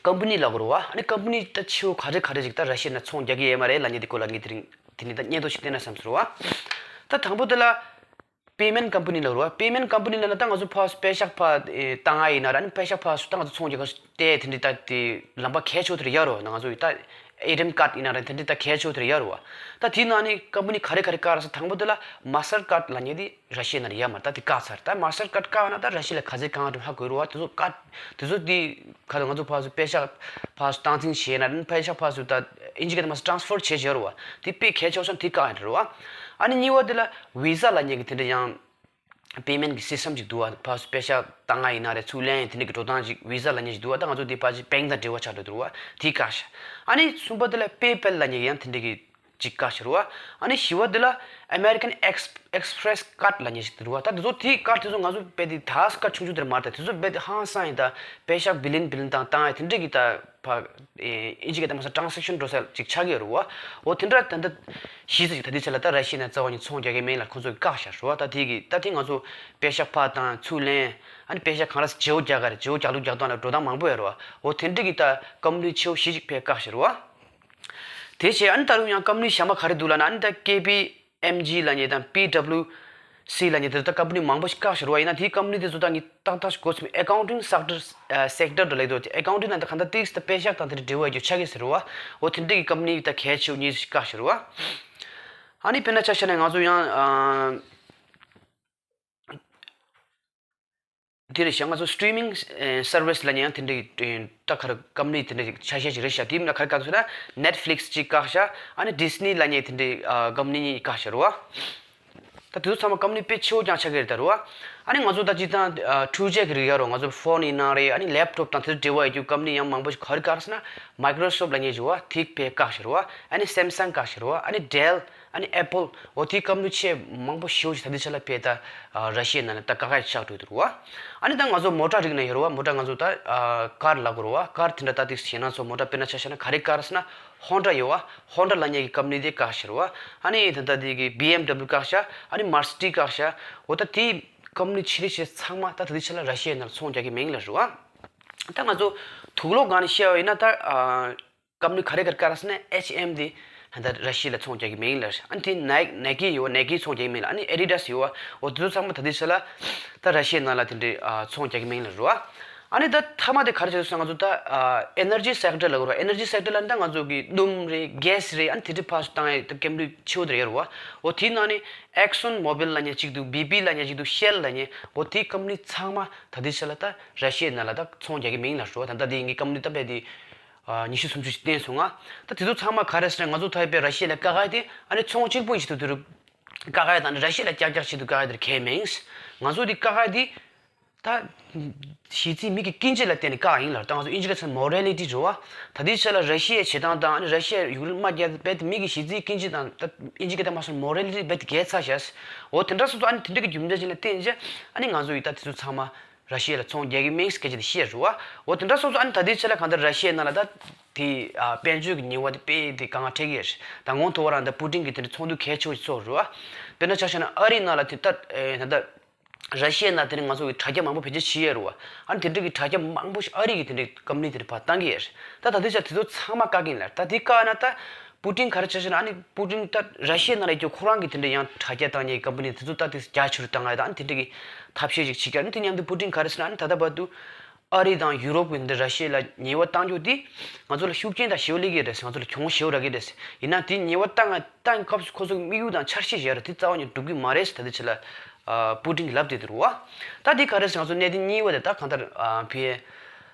ཀམ་པ་ནི་ལབ་དགོས་རེད་པ། ཨ་ནི་ཀམ་པ་ནི་ད་ཆེ་བོ་ག་རེ་ག་རེ་ཅིག་ད་ར་ཤི་ཡ་ནས་ཚོང་རྒྱག་གི་ཡོད་མ་རེད་ལབ་མཁན་དེ་སྐོར་ལ་ངས་དེ་རིང་དེ་ནི་ད་སྙན་ཐོ་ཞིག་བལྟས་ན་བསམ་སོང་རེད་པ། ད་དང་པོ་དེ་ལ། པེ་མེན་ཊི་ཀམ་པ་ནི་ལབ་རེད་པ། པེ་མེན་ཊི་ཀམ་པ་ནི་ལབ་ན་ད་ང་ཚོ་ཕར་པད་ཤག་ཕར་ཨེ་བཏང་ཡ་ཡིན་ན་ར། ཨ་ནི་པད་ཤག་ཕར་ཚུར་ད་ང་ཚོ་ཚོང་རྒྱག་ག་སྟེ་དེ་འདྲའི་ད་དེ་ལམ་པ་གལ་ཆེ་བོ་དེ་རེད་ཡོད་རེད་པ། ང་ཚོ་ཡི་ད་ཨེ་ཊི་ཨེམ་ཀཌ་ཡིན་ན་ར་དེ་འདྲའི་ད་གལ་ཆེ་བོ་དེ་རེད་ཡོད་རེད་པ། ད་དེའི་ནང་ནས་ཀམ་པ་ནི་ག་རེ་ག་རེ་བཀག་རེད་ཟེར། དང་པོ་དེ་ལ་མ་སི་ཊར་ཀཌ་ལབ་མཁན་དེ་ར་ཤི་ཡའི་ནང་ལ་ཡོད་མ་རེད། ད་དེ་བཀག་ཚར། ད་མ་སི་ཊར་ཀཌ་བཀག་ན་ད་ར་ཤི་ཡ་ལ་ག་ཚོད་གང་འགྲོ་ཧ་གོ་རེད་པ། དེ་ཚོ་ཀཌ་དེ་ཚོ་དེ། ག་ཚོད་ང་ཚོ་ཕར་ཚུར་པད་ཤག་ཕར་ཚུར་སྟངས་འཛིན་བྱས་ན་ཨ་ནི་པད་ཤག་ཕར་ཚུར་ད་དབྱིན་ཇི་སྐད་དུ་མ་སི་ཊར་ཊན་སི་ཕར་བྱེད་བྱེད་རེད་པ། དེ་དཔེ་གལ་ཆེ་བ་སོང་། དེ་བཀག་ཡ་རེད་པ། ཨ་ནི་གཉིས་པ་དེ་ལ་བི་ཟ་ལབ་མཁན་གྱི་དེ་འདྲ་ཡང་པེ་མེན་ཊི་གི་སི་སི་ཊམ་ཅིག་འདུག་པ། ཕར་ཚུར་པད་ཤག་བཏང་ཡ་ཡིན་ན་རེད། ཚུར་ལེན་ཡ་དེ་འདྲ་གི་འགྲོ་སྟངས་ཅིག་བི་ཟ་ལབ་མཁན་ཅིག་འདུག་པ། ད་ང་ཚོ་དེ་ཕར་ཅིག་བེང་ཀི་དང་འབྲེལ་བ་ཆགས་འགྲོ་འདུག་པ། དེ་བཀག་ཤག་ཨ་ནི་གསུམ་པ་དེ་ལ་པེ་པལ་ལབ་མཁན་གྱི་ཡང་དེ་འདྲ་གི་ཅིག་བཀག་ཤག་རེད་པ། ཨ་ནི་བཞི་པ་དེ་ལ་ཨ་མེ་རི་ཀན་ཨེགས་ཨེགས་པི་རེ་སི་ཀཌ་ལབ་མཁན་ཞིག་འདུག་པ། ད་དེ་ཚོ་དེའི་ཀཌ་དེ་ཚོ་ང་ཚོ་རྦད་དེ་ད་སི་ཀཌ་ཆུང་ཆུང་དེ་མ་རེད། ད་དེ་ཚོ་རྦད་དེ་ཧང་སང་ཡིན། ད་པད་ཤག་བི་ལི་ཡན་བི་ལི་ཡན་བཏང་བཏང་ཡ་དེ་འདྲ་གི་ད་ཕར་ཨེ་དབྱིན་ཇི་སྐད་དུ་མ་སི་ཊར་ཊན་སེག་ཤན་འགྲོ་ས་ཅིག་ཆགས་ཀྱི་ཡོད་རེད་པ། འོ་དེ་འདྲ་ད་ད་གཞི་རྩ་ཅིག་ད་ལྟའི་ཆ་ལ་ད་ར་ཤི་ཡ་ནས་རྩ་བ་ནས་ཚོང་རྒྱག་གི་མིན་ལབ་ཁོང་ཚོ་གིས་བཀག་ཤག་རེད་པ། ད་དེ་གི་ད་དེ་ང་ཚོ་པད་ཤག་ཕར་བཏང་ཚུར་ལེན། ཨ་ནི་པད་ཤག་གང་ལ་བརྗེ་པོ་རྒྱག་ག་རེད། བརྗེ་པོ་རྒྱག་ལུགས་རྒྱག་སྟངས་ལ་འགྲོ་སྟངས་མང་པོ་ཡོད་རེད་པ། འོ་དེ་འདྲ་གི་ད་ཀམ་པ་ནི་ཆེ་བོ་བཞི་ཅིག་ཕར་བཀག་ཤག་རེད་པ། དེ་བྱས་ཨ་ནི་ད་རུང་ཡང་ཀམ་པ་ནི་གཞན་པ་ག་རེ་འདུག་ལབ་ན། ཨ་ནི་ད་ཀེ་པི་ཨེམ་ཇི་ལབ་མཁན་དང་པི་ཌབ་ལུ་སི་ལབ་མཁན་དེ་ད་ཀམ་པ་ནི་མང་པོ་ཞིག་བཀག་ཤག་རེད་པ། ཡིན་ན་དེའི་ཀམ་པ་ནི་དེ་ཚོ་ད་ངས་ཏག་ཏག་ཞིག་གོ་ཚོད་མེད། ཨེ་ཀའུན་ཊིང་སེག་ཊར་ཨ་སེག་ཊར་དུ་ལབ་འདུག་ཨེ་ཀའུན་ཊིང་ནང་ད་གང་ལྟར་ཏིག་ཙམ་ད་པད་ཤག་དང་དེ་འདྲ་འབྲེལ་བ་ཡོད་རྒྱུ་ཆགས་ཀྱི་ཟེར་རེད་པ། འོ་དེ་འདྲ་གི་ཀམ་པ་ནི་ད་གལ་ཆེ་བོ་གཉིས་ཤིག་བཀག་ཤག་རེད་པ། ཨ་ནི་དཔེར་ན་ཆ་བཞག་ན་ང་ཚོ་ཡང་ཨ། དེ་རེད་ཤག་ང་ཚོ་སི་ཊི་རི་མིང་ཨེ་སར་བི་སི་ལབ་མཁན་ཡང་དེ་འདྲ་ཡི་ད་ག་རེ་ཀམ་པ་ནི་དེ་འདྲ་ཞིག་ཆ་ཤས་ཤིག་རེད་ཤག་དེ་མིན་ན་ག་རེ་བཀག་ཟེར་ན་ནེཊ་ཕི་ལིག་སི་ཅིག་བཀག་ཤག་ཨ་ནི་ཌི་སི་ནི་ལབ་མཁན་དེ་འདྲ་ཨ་ཀམ་པ་ནི་གཉིས་བཀག་ཤག་རེད་པ། ད་དེ་ཚོ་ཚང་མ་ཀམ་པ་ནི་དཔེ་ཆེ་བོ་རྐྱང་ཆགས་ཀྱི་རེད་ད་རེད་པ། ཨ་ནི་ང་ཚོ་ད་སྤྱིར་བཏང་ཨ་འཕྲུལ་ཆས་ཀྱི་རིགས་ཡོད་རེད་པ། ང་ཚོ་ཕོན་ཡིན་ན་རེད། ཨ་ནི་ལེབ་ཊོབ་དང་དེ་ཚོ་འབྲེལ་བ་ཡོད་རྒྱུ་ཀམ་པ་ནི་ཡང་མང་པོ་ཞིག་ག་རེ་བཀག་ཟེར་ན་མའི་ཀྲོ་སོཕ་ཊི་ལབ་མཁན་ཞིག་ཡོད་པ། དེ་དཔེ་བཀག་ཤག་རེད་པ། ཨ་ནི་སེམ་སང་བཀག་ཤག་རེད་པ། ཨ་ནི་ཌེལ། ཨ་ནི་ཨེ་པལ། འོ་དེའི་ཀམ་པ་ནི་ཆེས་མང་པོ་ཞེ་པོ་ཅིག་ད་ལྟའི་ཆ་ལ་དཔེ་ད་ཨ་ར་ཤི་ཡའི་ནང་ལ་ད་དཀའ་ཁག་ཆགས་འགྲོ་འདུག་རེད་བ། ཨ་ནི་ད་ང་ཚོ་མོ་ཊ་རིགས་ནང་ཡོད་རེད་བ། མོ་ཊ་ང་ཚོ་ད་ཨ་ཀར་ལབ་དགོས་རེད་བ། ཀར་དེ་འདྲ་ད་དེ་ཞེད་སྣང་ཚོ་མོ་ཊ་དཔེར་ན་ཆ་བཞག་ན་ག་རེ་བཀག་རེད་ཟེར་ན་ཧོན་ཌ་ཡོད་བ། ཧོན་ཌ་ལབ་མཁན་གྱི་ཀམ་པ་ནི་དེ་བཀག་བཞག་རེད་བ། ཨ་ནི་ད་ལྟ་དེ་གི་བི་ཨེམ་ཌབ་ལུ་བཀག་བཞག་ཨ་ནི་མར་སི་ཌི་བཀག་བཞག་འོ་ད་དེ་ཀམ་པ་ནི་ཆེ་ལེ་ཆེ་ཚང་མ་ད་ད་ལྟའི་ཆ་ལ་ར་ཤི་ཡའི་ནང་ཚོང་རྒྱག་གི་མིང་ལ་རེད་བ། ད་ང་ཚོ་དུག་ལོག་སྒང་ནས་བཤད་པ་ཡིན་ན་ད་ཨ་ཀམ་པ་ནི་ག་རེ་ག་རེ་བཀག་རེད་ཟེར་ན་ཨེཆ་ཨེམ་དེ་ད་ར་ཤི་ཡ་ལ་ཚོང་རྒྱག་གི་མིང་ལ། ཨ་ནི་དེ་ནའི་ནའི་ཀི་ཡོད་བ། ནའི་ཀི་ཚོང་རྒྱག་གི་མིང་ལ། ཨ་ནི་ཨེ་ཌི་ཌཱ་སི་ཡོད་བ། འོ་དེ་ཚོ་ཚང་མ་ད་ལྟའི་ཆ་ལ་ད་ར་ཤི་ཡའི་ནང་ལ་དེ་འདྲའི་ཨ་ཚོང་རྒྱག་གི་མིང་ལ་རེད་བ། ཨ་ནི་ད་མཐའ་མ་དེ་ག་རེ་བྱེད་ཟེར་ན་ང་ཚོ་ད་ཨ་ཨེ་ནར་ཇི་སེག་ཊར་ལབ་དགོས་རེད་བ། ཨེ་ནར་ཇི་སེག་ཊར་ལབ་ན་ད་ང་ཚོ་གི་སྣུམ་རེད། གྷེ་སི་རེད། ཨ་ནི་དེ་འདྲའི་ཕར་ཚུར་བཏང་ཡ་ད་ཀམ་པ་ནི་ཆེ་བོ་དེ་ཡོད་རེད་བ། འོ་དེའི་ནང་ནས་ཨེག་སོན་མོ་བིལ་ལབ་མཁན་གཅིག་འདུག་བི་པི་ལབ་མཁན་གཅིག་འདུག་ཤེལ་ལབ་མཁན། འོ་དེའི་ཀམ་པ་ནི་ཚང་མ་ད་ལྟའི་ཆ་ལ་ད་ར་ཤི་ཡའི་ནང་ལ་ད་ཚོང་རྒྱག་གི་མིང་ལ་རེད་བ། ད་ལྟ་དེ་ངའི་ཀམ་པ་ནི་ད་དཔེ་དེ་ཨ་ཉི་ཤུ་སུམ་ཅུ་ཞིག་བསྟན་སོང་ང་། ད་དེ་ཚོ་ཚང་མ་ག་རེ་ཟེར་ན་ང་ཚོ་ད་དཔེ་ར་ཤི་ཡ་ལ་བཀག་ཡ་དེ་ཨ་ནི་ཚོང་གཅིག་པོ་ཡིན་ཆེད་དུ་དེ་རུ་བཀག་ཡ་དང་ར་ཤི་ཡ་ལ་ཀྱག་ཀྱག་ཆེད་དུ་བཀག་ཡ་དེ་གལ་མིན། ང་ཚོ་དེ་བཀག་ཡ་དེ་ད་གཞི་རྩའི་མི་གི་སྐྱིན་ཆེ་ལ་བརྟེན་ནས་བཀག་ཡིན་ལ། ད་ང་ཚོ་ཨིན་ཇི་སྐད་ཆ་མོ་རེ་ལི་ཊི་རེད་བ། ད་ལྟའི་ཆ་ལ་ར་ཤི་ཡའི་བྱེད་སྟངས་དང་ཨ་ནི་ར་ཤི་ཡ་ཡུཀ་རེན་དམག་རྒྱག་རྦད་དེ་མི་གི་གཞི་རྩའི་སྐྱིན་ཆེ་དང་ད་ཨིན་ཇི་སྐད་ཐ་མ་སོང་མོ་རེ་ལི་ཊི་རྦད་དེ་འགལ་ཚར་ཤག་འོ་དེ་འདྲ་སོང་ཙང་ཨ་ནི་དེ་འདྲ་གི་རྒྱུ་མཚན་ཅིག་ལ་བརྟེན་བྱས་ཨ་ནི་ང་ཚོ་ཡི་ད་དེ་ཚོ་ཚང་མ་ར་ཤི་ཡ་ལ་ཚོང་རྒྱག་གི་མིན་སྐད་ཆ་དེ་བཤད་རེད་བ། འོ་དེ་འདྲ་སོང་ཙང་ཨ་ནི་ད་ལྟའི་ཆ་ལ་གང་ལྟར་ར་ཤི་ཡའི་ནང་ལ་ད་དེ་ཨ་དཔལ་འབྱོར་གྱི་ཉེས་པ་དེ་དཔེ་དེ་གང་འཕྲད་ཀྱི་ཡོད་རེད། ད་སྔོན་ཐོག་བར་ད་པུ་ཏིན་གྱིས་དེ་འདྲ་ཚོགས་འདུ་གལ་ཆེ་བོ་ཞིག་ཚོགས་རེད་བ། དཔེར་ན་ཆ་བཞག་ན་ཨ་རིའི་ནང་ལ་དེ་ད་ཨེ་ད་ལྟ་ར་ཤི་ཡའི་ནང་དེ་ནི་ང་ཚོ་གི་དྲ་རྒྱ་མང་པོ་བེད་སྤྱོད་བྱེད་ཡོད་རེད་བ། ཨ་ནི་དེ་འདྲ་གི་དྲ་རྒྱ་མང་པོ་ཞིག་ཨ་རི་གི་དེ་འདྲའི་ཀམ་པ་ནི་དེ་འདྲ་ཕར་བཏང་གི་ཡོད་རེད། ད་ད་ལྟའི་ཆ་དེ་ཚོ་ཚང་མ་བཀག་གི་ཡིན་ལ། ད་དེ་བཀག་ན་ད་པུ་ཏིན་ག་རེ་བྱས་ཤག་ན་ཨ་ནི་པུ་ཏིན་ད་ར་ཤི་ཡའི་ནང་ལ་ཡོད་ཁོ་རང་གི་དེ་འདྲ་ཡང་དྲ་རྒྱ་བཏང་མཁན་ཀམ་པ་ནི་དེ་ཚོ་ད་དེ་རྒྱ་ཆེ་རུ་བཏང་ཡ་ད་ཨ་ནི་དེ་འདྲ་གི་ཐབས་ཤེས་ཅིག་བྱེད་ཀྱི་ཡོད་རེད། ཨ་ནི་དེ་མཉམ་དུ་པུ་ཏིན་ག་རེ་ཟེར་ན་ཨ་ནི་ད་ལྟ་བར་དུ་ཨ་རི་དང་ཡུ་རོབ་ཀྱིས་འདི་ར་ཤི་ཡ་ལ་ཉེས་པ་བཏང་རྒྱུ་དེ་ང་ཚོ་ལ་ཤུགས་རྐྱེན་དང་ཞེ་པོ་སླེབས་ཀྱི་རེད། ང་ཚོ་ལ་གྱོང་ཞེ་པོ་རག་གི་རེད། ཡིན་ན་དེ་ཉེས་པ་བཏང་བཏང་སྐབས་སུ་ཁོ་ཚོ་དམིགས་ཡུལ་དང་འཆར་གཞི་ཡོད་རེད། དེ་རྩ་བ་ནས་འགྲུབ་ཀྱི་མ་རེད་ཟེར་ད་ལྟའི་ཆ་ལ་ཨ་པུ་ཏིན་གྱིས་ལབ་བསྡད་འདུག་རེད་བ། ད་དེ་ག་རེ་ཟེར་ང་ཚོ་གནད་དོན་གཉིས་པ་དེ་ད་གང་ལྟར་ཨ་ཕི་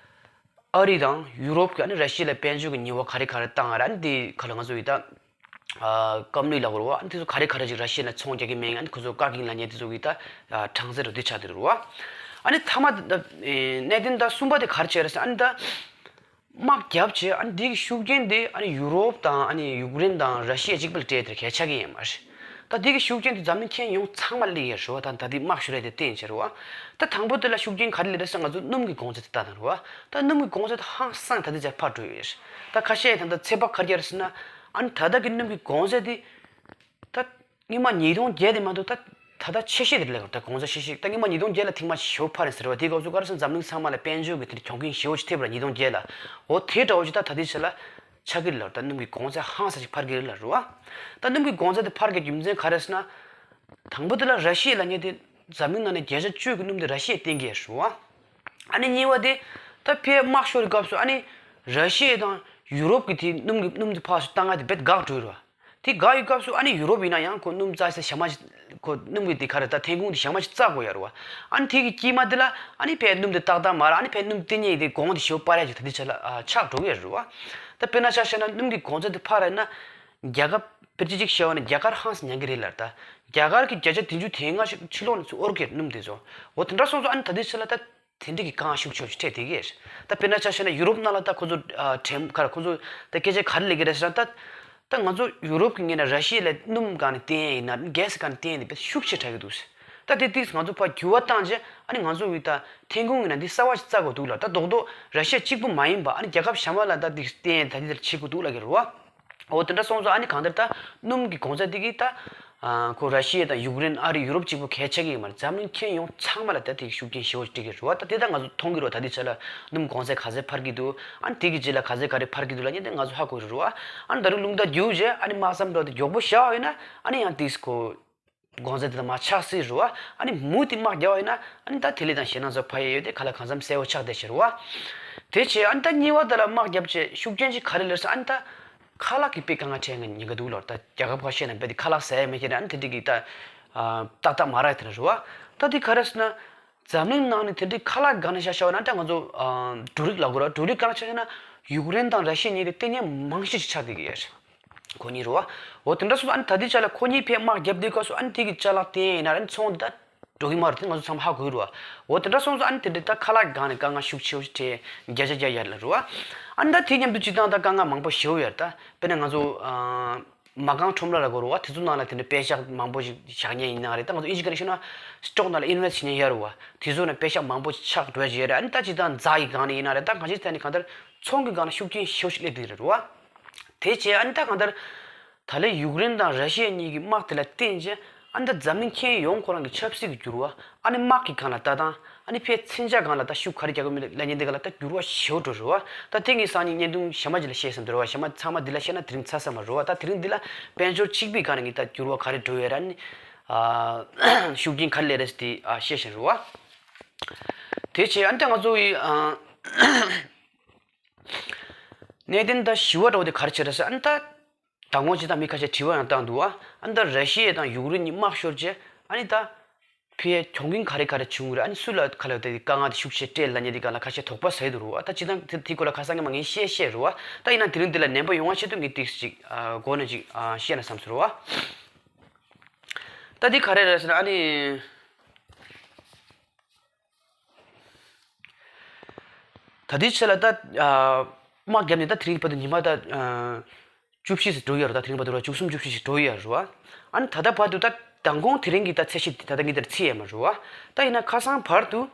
ཨ་རི་དང་ཡུ་རོབ་ཀྱིས་ཨ་ནི་ར་ཤི་ཡ་ལ་དཔལ་འབྱོར་གྱི་ཉེས་པ་ག་རེ་ག་རེ་བཏང་ཡ་རེད། ཨ་ནི་དེ་ག་ལ་ང་ཚོ་ཡི་ད་ཨ་ཀམ་པ་ནི་ལབ་དགོས་རེད་བ། ཨ་ནི་དེ་ཚོ་ག་རེ་ག་རེ་ཅིག་ར་ཤི་ཡ་ནས་ཚོང་རྒྱག་གི་མེད། ཨ་ནི་ཁོ་ཚོ་བཀག་གི་ཡིན་ལབ་མཁན་དེ་ཚོ་གི་ད་ཨ་གྲངས་ཚད་རུ་དེ་ཆགས་བསྡད་འདུག་རེད་བ། ཨ་ནི་མཐའ་མ་ད་ཨེ་གནད་དོན་ད་གསུམ་པ་དེ་ག་རེ་བྱས་རེད་ཟེར་ན་ཨ་ནི་ད་དམག་བརྒྱབ་བྱས་ཨ་ནི་འདི་གི་ཤུགས་རྐྱེན་དེ་ཨ་ནི་ཡུ་རོབ་དང་ཨ་ནི་ཡུཀ་རེན་དང་ར་ཤི་ཡ་གཅིག་པ་ལ་སྤྲད་དེ་གལ་ཆགས་ཀྱི་ཡིན་མ་རེད། ད་འདི་གི་ཤུགས་རྐྱེན་དེ་འཛམ་གླིང་ཁྱོན་ཡོངས་ཚང་མ་སླེབས་ཡོད་རེད་བ། ད་ད་འདི་དམག་ཤོར་ཡ་དེ་བརྟེན་བྱས་རེད་བ། ད་དང་པོ་དེ་ལ་ཤུགས་རྐྱེན་ག་རེ་སླེབས་རེད་ཟེར་ང་ཚོ་སྣུམ་གྱི་གོང་ཚད་དེ་ལྟ་དང་རེད་བ། ད་སྣུམ་གྱི་གོང་ཚད་དེ་ཧང་སང་ད་ལྟ་ཅིག་འཕར་འགྲོ་ཡོད་རེད། ད་ཁ་ཤས་ད་ལྟ་ཚོད་དཔག་ག་རེ་བརྒྱབ་རེད་ཟེར་ན་ཨ་ནི་ད་ལྟ་གི་སྣུམ་གྱི་གོང་ཚད་དེ་ད་སྔོན་མ་ཉིས་སྟོང་བརྒྱད་དེ་མ་གཏོགས་ད་ད་ལྟ་ཆེ་ཤོས་དེ་རེད་ལབ། ད་གོང་ཚད་ཆེ་ཤོས་ད་སྔོན་མ་ཉིས་སྟོང་བརྒྱད་ལ་ཐེངས་མ་ཞེ་པོ་འཕར་ཡིན་ཟེར་བ། དེའི་སྐབས་སུ་ག་རེ་ཟེར་འཛམ་གླིང་ཚང་མ་ལ་དཔལ་འབྱོར་གྱི་དེ་འདྲ་གྱོང་གུན་ཞེ་པོ་ཅིག་ཐེབས་པ་རེད་ཉིས་སྟོང་བརྒྱད་ལ། འོ་དེ་འདྲ་བོ་ཅིག་ད་ད་ལྟའི་ཆ་ལ་ཆགས་ཀྱི་རེད་ལབ། ད་སྣུམ་གྱི་གོང་ཚད་ཧང་སང་ཅིག་འཕར་གྱི་རེད་ལབ་རེད་བ། ད་སྣུམ་གྱི་གོང་ཚད་དེ་འཕར་གྱི་རྒྱུ་མཚན་ག་རེ་ཟེར་ན། དང་པོ་དེ་ལ་ར་ཤི་ཡ་ལབ་མཁན་དེ་འཛམ་གླིང་ནང་ནས་བརྒྱ་ཆ་བཅུ་གི་སྣུམ་དེ་ར་ཤི་ཡས་བཏོན་གྱི་ཡོད་རེད་བ། ཨ་ནི་གཉིས་པ་དེ་ད་ཕར་དམག་ཤོར་བའི་སྐབས་སུ་ཨ་ནི་ར་ཤི་ཡ་དང་ཡུ་རོབ་ཀྱི་དེ་སྣུམ་གྱི་སྣུམ་དེ་ཕར་ཚུར་བཏང་ཡ་དེ་རྦད་དགག་འགྲོ་གི་རེད་བ། དེ་དགག་ཡོད་སྐབས་སུ་ཨ་ནི་ཡུ་རོབ་ཡིན་ན་ཡང་ཁོ་སྣུམ་བཙག་ས་ཞག་མ་ཞིག་ཁོ་སྣུམ་གྱི་དེ་ག་རེ་ད་ཐོན་ཁུངས་དེ་ཞག་མ་ཞིག་བཙག་དགོས་ཡོད་རེད་བ། ཨ་ནི་དེ་གི་དཀྱིལ་མ་དེ་ལ་ཨ་ནི་ཕར་སྣུམ་དེ་ཏག་ཏག་མ་རག་ཨ་ནི་ཕར་སྣུམ་བཏོན་མཁན་དེ་གོང་དེ་ཞེ་པོ་འཕར་ཡ་ཅིག་ད་ལྟའི་ཆ་ལ་ཨ་ཆགས་འགྲོ་གི་ཡོད་རེད་བ། ད་དཔེར་ན་ཆ་བཞག་ན་སྣུམ་གྱི་གོང་ཚད་དེ་འཕར་ཡིན་ན་རྒྱ་གར་དཔེར་བརྗོད་ཅིག་བྱས་པ་ན་རྒྱ་གར་ཧང་སང་ཉན་གི་རེད་ལབ། ད་རྒྱ་གར་གྱི་བརྒྱ་ཆ་བདུན་ཅུ་དོན་ལྔ་ཞིག་ཕྱི་ལོགས་ནས་ཚུར་དབོར་གྱི་རེད་སྣུམ་དེ་ཚོ། འོ་དེ་འདྲ་སོང་ཙང་ཨ་ནི་ད་ལྟའི་ཆ་ལ་ད་དེ་འདྲ་གི་དཀའ་ངལ་ཤུགས་ཆེ་བོ་ཞིག་འཕྲད་བསྡད་ཀྱི་རེད། ད་དཔེར་ན་ཆ་བཞག་ན་ཡུ་རོབ་ནང་ལ་ད་ཁོ་ཚོ་ཨ་གྲོས་མོལ་ག་རེ་ཁོ་ཚོ་ད་སྐད་ཆ་ག་རེ་སླེབས་ཀྱི་རེད་ཟེར་ན། ད་ད་ང་ཚོ་ཡུ་རོབ་ཀྱི་ངོས་ནས་ར་ཤི་ཡ་ལ་སྣུམ་སྒང་ནས་བཏོན་ཡ་ཡིན་ན་གྷེ་སི་སྒང་ནས་བཏོན་ཡ་དེ་དཔེ་ཤུགས་ཆེ་དྲགས་ཀྱི་འདུག་ཟེར། ད་དེ་དུས་ང་ཚོ་ཕར་འགྱུར་བ་བཏང་རྗེས་ཨ་ནི་ང་ཚོ་གི་ད་ཐོན་ཁུངས་ཡིན་ན་འདི་གསར་པ་ཞིག་བཙལ་དགོས་འདུག་ལབ། ད་རྡོག་རྡོག་ར་ཤི་ཡ་གཅིག་པུ་མ་ཡིན་པ་ཨ་ནི་རྒྱལ་ཁབ་གཞན་པ་ལ་ད་འདི་བཏོན་ཡ་ད་འདི་ལྟར་བྱེད་དགོས་འདུག་ལབ་ཀྱི་རེད་བ། འོ་དེ་འདྲ་སོང་ཙང་ཨ་ནི་གང་ལྟར་ད་སྣུམ་གྱི་གོང་ཚད་དེ་གིས་ད་ཨ་ཁོ་ར་ཤི་ཡ་དང་ཡུཀ་རེན་ཨ་རི་ཡུ་རོབ་གཅིག་པུ་གལ་ཆགས་ཀྱི་ཡོད་མ་རེད། འཛམ་གླིང་ཁྱོན་ཡོངས་ཚང་མ་ལ་ད་དེ་གི་ཤུགས་རྐྱེན་ཞེ་པོ་ཅིག་སྤྲད་ཀྱི་རེད་བ། ད་དེ་ད་ང་ཚོ་མཐོང་གི་རེད་བ། ད་ལྟའི་ཆ་ལ་སྣུམ་གོང་ཚད་ག་ཚད་འཕར་གྱི་འདུག་ཨ་ནི་དེ་གི་རྗེས་ལ་ག་ཚད་ག་རེ་འཕར་གྱི་འདུག་ལབ་མཁན་དེ་ང་ཚོ་ཧ་གོ་གི་རེད་བ། ཨ་ནི་ད་རུང་རླུང་རྟ་རྒྱུག་རྗེས་ཨ་ནི་དམག་མཚམས་འགྲོ་དེ་མགྱོགས་པོ་བཞག་པ་ཡིན་ན་ཨ་ནི་ཡང་དེ་ཁོ་གོང་ཚད་དེ་ད་མར་ཆག་སྲིད་རེད་བ། ཨ་ནི་མུ་མཐུད་དམག་རྒྱག་པ་ཡིན་ན་ཨ་ནི་ད་དེ་ལས་ད་ཞེད་སྣང་ཚ་པོ་འཕར་ཡས་ཡོད་དེ་ག་ལ་གང་འཚམ་གསལ་པོ་ཆགས་བསྡད་ཤག་རེད་བ། དེ་བྱས་ཨ་ནི་ད་གཉིས་པ་དེ་ལ་དམག་བརྒྱབ་བྱས་ཤུགས་རྐྱེན་ཅིག་ག་རེ་སླེབས་ཟེར་ན། ཨ་ནི་ད་ཁ་ལག་གི་དཔེ་དཀའ་ངལ་འཕྲད་ངེས་ཉེན་ཁ་འདུག་ལབ། ད་རྒྱལ་ཁབ་ཁ་ཤས་ནང་རྦད་དེ་ཁ་ལག་ཟ་ཡས་མེད་ཀྱི་རེད། ཨ་ནི་དེ་འདྲ་གི་ད་ཨ་ཏག་ཏག་མ་རག་དེ་འདྲ་རེད་བ། ད་དེ་ག་རེ་ཟེར་ན་འཛམ་གླིང་ནང་ནས་དེ་འདྲའི་ཁ་ལག་སྒང་ནས་བཤད་བཤད་པ་ན་ད་ང་ཚོ་ཨ་འབྲུ་རིགས་ལབ་དགོས་རེད། འབྲུ་རིགས་སྒང་ནས་བཤད་ན་ཡུཀ་རེན་དང་ར་ཤི་ཡ་གཉིས་དེ་ལྟས་ངན་མང་ཤོས་ཤིག་ཆགས་བསྡད་ཀྱི་ཡོད་རེད། ཁོ་གཉིས་རེད་བ། འོ་དེ་འདྲ་སོང་ཙང་ཨ་ནི་ད་ལྟའི་ཆ་ལ་ཁོ་གཉིས་ཕར་དམག་བརྒྱབ་དུས་སྐབས་སུ་ཨ་ནི་དེ་གི་ཅ་ལག་བཏོན་ཡིན་ན་ཨ་ནི་ཚོང་འདི་ད་འགྲོ་གི་མ་རེད། དེ་ང་ཚོ་ཚང་མ་ཧ་གོ་གི་རེད་བ། འོ་དེ་འདྲ་སོང་ཙང་ཨ་ནི་དེ་འདྲའི་ད་ཁ་ལག་སྒང་ནས་དཀའ་ངལ་ཤུགས་ཆེ་བོ་ཞིག་འཕྲད་བརྒྱ་ཆ་བརྒྱ་ཡར་ལ་རེད་བ། ཨ་ནི་ད་དེ་མཉམ་དུ་སྤྱིར་བཏང་ད་དཀའ་ངལ་མང་པོ་ཞེ་པོ་ཡོད་རེད། ད་དཔེར་ན་ང་ཚོ་ཨ་ མ་རྐང་ཁྲོམ་ར་ལ་གོ་རུ་བ་དེ་ཚོ་ནང་ལ་དེ་འདྲ་པད་ཤག་མང་པོ་ཞིག་བཞག་མཁན་ཡིན་ན་རེད། ད་ང་ཚོ་ཨིན་ཇི་སྐད་ནས་ཤོད་ན་སི་ཊོག་ནང་ལ་ཨིན་ཝེ་སི་ཊི་བྱེད་མཁན་ཡོད་རུ་བ། དེ་ཚོ་ནས་པད་ཤག་མང་པོ་ཆགས་འགྲོ་བཞིན་ཡོད་རེད། ཨ་ནི་ད་ཅི་ད་རྫ་ཡི་སྒང་ནས་ཡིན་ན་རེད། ད་གང་ཅི་ད་ནི་གང་ལྟར་ཚོང་གི་སྒང་ལ་ཤུགས་རྐྱེན་ཞེ་པོ་ཞིག་སླེབས་བསྡད་རེད་རུ་བ། དེ་བྱས་ཨ་ནི་ད་གང་ལྟར་ད་ལན་ཡུཀ་རེན་དང་ར་ཤི་ཡ་གཉིས་ཀྱི་དམག་དེ་ལ་བརྟེན་བྱས་ཨ་ནི་ད་འཛམ་གླིང་ཁྱོན་ཡོངས་ཁོ་རང་གི་ཆབ་སྲིད་ཀྱི་འགྱུར་བ། ཨ་ནི་དམག་གི་སྒང་ལ་ལྟ་སྟངས། ཨ་ནི་ཕའི་མཚོན་ཆ་སྒང་ལ་ད་ཤུགས་ག་རེ་རྒྱག་གི་མིན་ལབ་མཁན་དེ་སྒང་ལ་ད་འགྱུར་བ་ཞེ་པོ་འགྲོ་རེད་བ། ད་དེ་ངས་སང་ཉིན་བརྙན་ཐུང་གཞན་པ་ཅིག་ལ་བཤད་བསམ་འདུག་རེད་བ། གཞན་པ་ཚང་མ་འདི་ལ་བཤད་ན་དེ་རིང་ཚར་ས་མ་རེད་བ། ད་དེ་རིང་འདི་ལ་དཔལ་འབྱོར་གཅིག་པུའི་སྒང་ནས་ངས་ད་འགྱུར་བ་ག་རེ་འགྲོ་ཡོད་ར། ཨ་ནི་ཨ་ཤུགས་རྐྱེན་ག་རེ་སླེབས་རེད་ཟེར་དེ་ཨ་བཤད་བཞིན་རེད་བ། དེ་བྱས་ཨ་ནི་ད་ང་ཚོ་ཡི་ཨ་གནད་དོན་ད་ཞི་བ་འདྲ་བོ་དེ་ག་རེ་བྱས་རེད་ཟེར། ཨ་ནི་ད་མདང་དགོང་ཅིག་ད་མི་ཁ་ཤས་དྲི་བ་ཡང་བཏང་འདུག་བ། ཨ་ནི་ད་ར་ཤི་ཡ་དང་ཡུཀ་རེན་གཉིས་དམག་ཤོར་རྗེས་ཨ་ནི་ད་ཕའི་གྱོང་གུན་ག་རེ་ག་རེ་བྱུང་རེད། ཨ་ནི་སུ་ལ་ག་ལ་དེ་དཀའ་ངལ་དེ་ཤུགས་ཆེ་སྤྲད་ལབ་མཁན་དེ་སྒང་ལ་ཁ་ཤས་དོགས་པ་ཟ་ཡི་འདུག་རུ་བ། ད་ཅི་ད་དེ་དེ་སྐོར་ལ་ཁ་སང་ཉི་མ་ངས་བཤད་བཤད་རུ་བ། ད་ཡིན་ན་དེ་རིང་འདི་ལ་ནན་པོ་ཡོང་བ་ཆེད་དུ་ངས་ཏིག་ཅིག་ཨ་མགོ་ནས་ཅིག་ཨ་བཤད་ན་བསམ་སོང་རུ་བ། ད་འདི་ག་རེ་རེད་ཟེར་ན་ཨ་ནི། ད་ལྟའི་ཆ་ལ་ད་ཨ་དམག་བརྒྱབ་ནས་ད་དེ་རིང་བར་དུ་ཉི་མ་ད་ཨ་བཅུ་བཞི་ཙམ་འགྲོ་ཡོད་རེད། ད་དེ་རིང་བར་དུ་ར་བཅུ་གསུམ་བཅུ་བཞི་ཞིག་འགྲོ་ཡོད་རེད་བ། ཨ་ནི་ད་ལྟ་བར་དུ་ད་མདང་དགོང་དེ་རིང་གི་ད་ཚད་གཞི་དེ་ད་ལྟ་ངས་དེར་ཚིག་ཡོད་མ་རེད་བ། ད་ཡིན་ན་ཁ་སང་བར་དུ་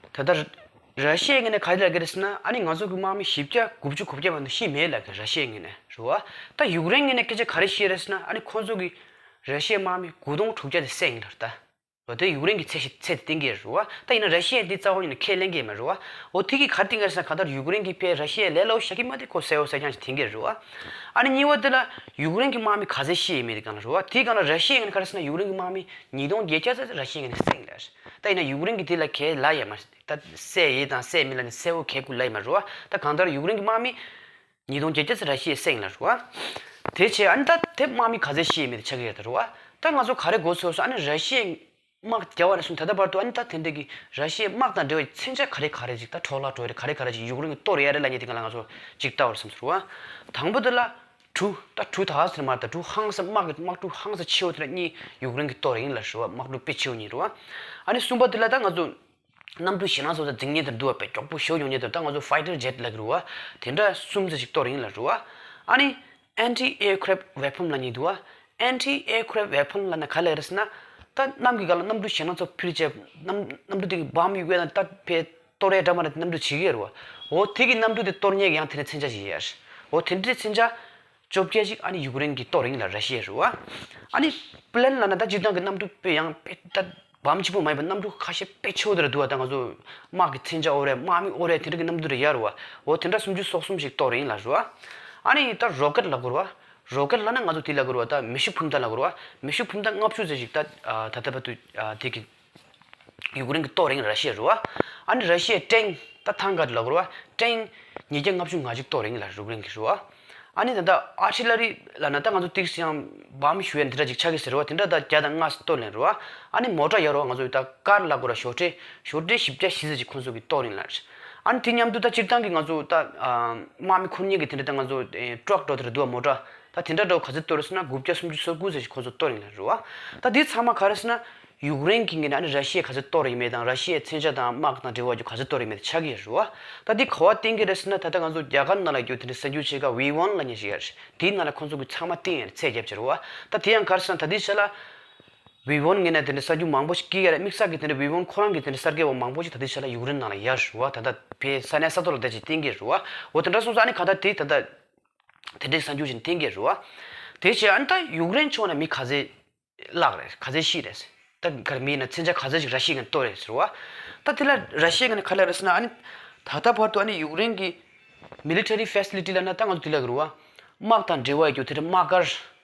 ད་ལྟ་ར་ཤི་ཡའི་ངོས་ནས་ག་རེ་ལབ་ཀྱི་རེད་ཟེར་ན། ཨ་ནི་ང་ཚོ་གི་དམག་མི་བཞི་བརྒྱ་དགུ་བཅུ་གོ་བརྒྱད་བར་དུ་ཤི་མེད་ལབ་ཀྱི་ར་ཤི་ཡའི་ངོས་ནས་རེད་བ། ད་ཡུཀ་རེན་ངོས་ནས་སྐད་ཆ་ག་རེ་བཤད་རེད་ཟེར་ན། ཨ་ནི་ཁོང་ཚོ་གི་ར་ཤི་ཡའི་དམག་མི་དགུ་སྟོང་དྲུག་བརྒྱ་དེ་བསད་ཡིན་ལབ་ད། འོ་དེ་ཡུཀ་རེན་གྱི་ཚད་གཞི་ཚད་དེ་བསྟན་གྱི་རེད་བ། ད་ཡིན་ན་ར་ཤི་ཡ་དེ་རྩ་བ་ཉིད་ནས་ཁས་ལེན་གྱི་མ་རེད་བ། འོ་དེ་གི་ག་རེ་བསྟན་གྱི་རེད་ཟེར་ན། གང་ལྟར་ཡུཀ་རེན་གྱི་ཕའི་ར་ཤི་ཡ་ལས་སླ་པོ་བཞག་གི་མ་རེད། ཁོ་གསལ་པོ་གསལ་རྐྱང་ཞིག་བསྟན་གྱི་རེད་བ། ཨ་ནི་གཉིས་པ་དེ་ལ་ཡུཀ་རེན་གྱི་དམག་མི་ག་ཚད་ཤི་ཡོད་མེད་དེ་སྒང་ལ་རེད་བ། དེའི་སྒང་ལ་ར་ཤི་ཡ་ངོས་ནས་ག་རེ་ཟེར་ན། ཡུཀ་རེན་གྱི་དམག་མི་ཉིས་སྟོང་བརྒྱད་བརྒྱ་ཙམ་ར་ཤི་ཡ་ངོས་ནས་བསད་ཡིན་ལབ་རེད། ད་ཡིན་ན་ཡུཀ་རེན་གྱི་དེ་ལ་ཁས་ལེན་ཡོད་མ་རེད། ད་བསད་ཡོད་དང་བསད་མེད་ལབ་ནས་གསལ་པོ་ཁས་ཁུར་ལེན་ཡོད་མ་རེད་བ། ད་གང་ལྟར་ཡུཀ་རེན་གྱི་དམག་མི་ཉིས་སྟོང་བརྒྱད་བརྒྱ་ཙམ་ར་ཤི་ཡས་བསད་ཡིན་ལབ་རེད་བ། དེ་བྱས་ཨ་ནི་ད་དེ་དམག་མི་ག་ཚད་ཤི་ཡས་མེད་དེ་ཆགས་ཀྱི་ཡོད་ད་རེད་བ། ད་ང་ཚོ་ག་རེ་གོ་ཚོད་སོང་། ཨ་ནི་ར་ཤི་ཡའི་དམག་རྒྱབ་པ་ནས་བཟུང་ད་ལྟ་བར་དུ་ཨ་ནི་ད་དེ་འདྲ་གི་ར་ཤི་ཡའི་དམག་དང་འབྲེལ་བའི་མཚོན་ཆ་ག་རེ་ག་རེ་ཅིག་ད་འཕྲོ་བརླག་འགྲོ་རེད། ག་རེ་ག་རེ་ཅིག་ཡུཀ་རེན་གྱིས་གཏོར་ཡོད་རེད་ལབ་མཁན་དེ་སྒང་ལ་ང་ཚོ་ཅིག་ལྟ་བར་བསམ་སོང་རེད་བ། དང་པོ་དེ་ལ་གྲུ། ད་གྲུ་ད་ཟེར་མ་རེད། ད་གྲུ་ཧང་སང་དམག་གི་དམག་གྲུ་ཧང་སང་ཆེ་བོ་དེ་ལ་གཉིས་ཡུཀ་རེན་གྱིས་གཏོར་ཡིན་ལབ་རེད་བ། དམག་གྲུ་དཔེ་ཆེ་བོ་གཉིས་རེད་བ། ཨ་ནི་གསུམ་པ་དེ་ལ་ད་ང་ཚོ་གནམ་གྲུ་ཞེད་སྣང་ཚ་པོ་འཛིང་མཁན་དེ་འདུག་བ། དཔེ་མགྱོགས་པོ་ཞེ་པོ་ཡོང་མཁན་དེ། ད་ང་ཚོ་ཕའི་ཊར་ཇེཊ་ལབ་ཀྱི་རེད་བ། དེ་འདྲ་གསུམ་ཙམ་ཞིག་གཏོར་ཡིན་ལབ་རེད་བ། ཨ་ནི་ཨན་ཊི་ཨེར་ཀེ་རེཕ་ཝེ་པོན་ལབ་མཁན་འདུག་བ། ཨན་ཊི་ཨེར་ཀེ་རེཕ་ཝེ་པོན་ལབ་ན་ག་རེ་ལབ་རེད་ཟེར་ན། ད་གནམ་གྱི་སྒང་ལ་གནམ་གྲུ་ཞེད་སྣང་ཚ་པོ་ཕུད་བྱས་གནམ་གནམ་གྲུ་དེ་གི་བོམ་གཡུགས་ན་ད་ཕའི་གཏོར་ཡས་འདྲ་མ་འདྲ་གནམ་གྲུས་བྱེད་ཀྱི་ཡོད་རེད་བ། འོ་དེ་གི་གནམ་གྲུ་དེ་གཏོར་མཁན་གྱི་ཡང་དེ་འདྲའི་མཚོན་ཆ་ཞིག་ཡོད་རེད། འོ་དེ་འདྲའི་མཚོན་ཆ་བཅོ་བརྒྱད་ཅིག་ཨ་ནི་ཡུཀ་རེན་གྱིས་གཏོར་ཡིན་ལབ། ར་ཤི་ཡས་རེད་བ། ཨ་ནི་པི་ལེན་ལབ་ན་ད་སྤྱིར་བཏང་གི་གནམ་གྲུ་དཔེ་ཡང་དཔེ་ད་བོམ་གཅིག་པོ་མ་ཡིན་པ་གནམ་གྲུ་ཁ་ཤས་དཔེ་ཆེ་བོ་དེ་འདྲ་འདུག་བ། ད་ང་ཚོ་དམག་གི་མཚོན་ཆ་དབོར་ཡས་དམག་མི་དབོར་ཡས་དེ་འདྲ་གི་གནམ་གྲུ་རེ་ཡོད་རེད་བ། འོ་དེ་འདྲ་སུམ་ཅུ་སོ་གསུམ་ཞིག་གཏོར་ཡིན་ལབ་རེད་བ། ཨ་ནི་ད་རོ་ཀེཊ་ལབ་དགོས་རེད་བ། རོ་ཀེཊ་ལབ་ན་ང་ཚོ་དེ་ལབ་དགོས་རེད་བ། ད་མེ་ཤུགས་འཕུར་མདའ་ལབ་དགོས་རེད་བ། མེ་ཤུགས་འཕུར་མདའ་ལྔ་བཅུ་ཙམ་ཞིག་ད་ད་ལྟ་བར་དུ་དེ་གི་ཡུཀ་རེན་གྱིས་གཏོར་ཡིན། ར་ཤི་ཡས་རེད་བ། ཨ་ནི་ར་ཤི་ཡའི་ཊེང་ད་ཐང་ཀ་ལབ་དགོས་རེད་བ། ཊེང་ཉིས་བརྒྱ་ལྔ་བཅུ་ང་གཅིག་གཏོར་ཡིན་ལབ། ཡུཀ་རེན་གྱིས་རེད་བ། ཨ་ནི་ད་ལྟ་ཨར་ཊི་ལ་རི་ལབ་ན་ད་ང་ཚོ་ཏིག་ཙམ་ཡང་བོམ་གཡུག་ཡས་འདི་འདྲ་ཅིག་ཆགས་ཀྱི་ཟེར་བ། དེ་འདྲ་ད་བརྒྱ་དང་ལྔ་གཏོར་ལེན་རེད་བ། ཨ་ནི་མོ་ཊ་ཡོད་རེད་བ། ང་ཚོ་ད་ཀར་ལབ་དགོས་རེད། ཞོ་ཏྲེ་ཞོ་ཏྲེ་བཞི་བརྒྱ་བཞི་ཙམ་ཅིག་ཁོང་ཚོ་གིས་གཏོར་ཡིན་ལབ། ཨ་ནི་དེ་མཉམ་དུ་ད་སྤྱིར་བཏང་གི་ང་ཚོ་ད་དམག་མི་འཁུར་མཁན་གྱི་དེ་འདྲ་ད་ང་ཚོ་ཊྲག་འདྲ་བོ་དེ་འདྲ་འདུག་བ། མོ་ཊ་ད་དེ་འདྲ་འདྲ་བོ་ག་ཚོད་གཏོར་ཟེར་ན་དགུ་བརྒྱ་སུམ་ཅུ་སོ་དགུ་ཙམ་ཞིག་ཁོང་ཚོ་གཏོར་ཡིན་ལབ་རེད་བ། ད་དེ་ཚང་མ་ག་རེ་ཟེར་ན། ཡུཀ་རེན་གྱི་ངོས་ནས་ཨ་ནི་ར་ཤི་ཡས་ག་ཚོད་གཏོར་ཡོད་མེད་དང་། ར་ཤི་ཡའི་མཚོན་ཆ་དང་དམག་དང་འབྲེལ་བ་རྒྱུ་ག་ཚོད་གཏོར་ཡོད་མེད་དེ་ཆགས་ཀྱི་ཡོད་རེད་བ། ད་འདི་ག་པར་བསྟན་གྱི་རེད་ཟེར་ན། ད་ལྟ་ང་ཚོ་རྒྱ་གར་ནང་ལ་རྒྱུ་དེ་འདྲའི་གསར་འགྱུར་ཆེ་ཁག་ཝི་ཝོན་ལབ་མཁན་ཞིག་ཡོད་རེད། དེའི་ནང་ལ་ཁོང་ཚོ་གིས་ཚང་མ་བསྟན་ཡོད་རེད། ཚད་བརྒྱབ་བྱས་རེད་བ། ད་དེ་ཡང་ག་རེ་ཟེར་ན། ད་ལྟའི་ཆ་ལ་ཝི་ཝོན་ངོས་ནས་དེ་འདྲའི་གསར་འགྱུར་མང་པོ་ཞིག་སྐྱེལ་གྱི་རེད། དམིགས་བསལ་གྱི་དེ་འདྲའི་ཝི་ཝོན་ཁོ་རང་གི་དེ་འདྲའི་གསར་འགྱུར་བ་མང་པོ་ཞིག་ད་ལྟའི་ཆ་ལ་ཡུཀ་རེན་ནང་ལ་ཡོད་རེད་བ། ད་ལྟ་ཕའི་ས་གནས་ས་ཐོག་ལ་བསྡད་ཅིག་བསྟན་གྱི་རེད་བ། འོ་དེ་འདྲ་སོང་ཙང་ཨ་ནི་གང་ལྟར་དེ་ད་ལྟ་དེ་འདྲའི་གསར་འགྱུར་ཞིག་བསྟན་གྱི་རེད་བ། དེ་བྱས་ཨ་ནི་ད་ཡུཀ་རེན་ཕྱོགས་ནས་མི་ག་ཚད་བརླག་རེད། ག་ཚད་ཤི་རེད། ད་གར་མིའི་ནང་མཚོན་ཆ་ག་ཚད་ཅིག་ར་ཤི་ཡའི་ངོས་ནས་གཏོར་རེད་ཟེར་བ། ད་དེ་ལ་ར་ཤི་ཡའི་ངོས་ནས་ག་རེ་རེད་ཟེར་ན། ཨ་ནི་ད་ལྟ་བར་དུ་ཨ་ནི་ཡུཀ་རེན་གྱི་མི་ལི་ཊ་རི་ཕེ་སི་ལི་ཊི་ལབ་ན་ད་ང་ཚོ་དེ་ལ་གི་རུ་བ། དམག་དང་འབྲེལ་བ་ཡོད་རྒྱུ་དེ་འདྲ་དམག་སྒར།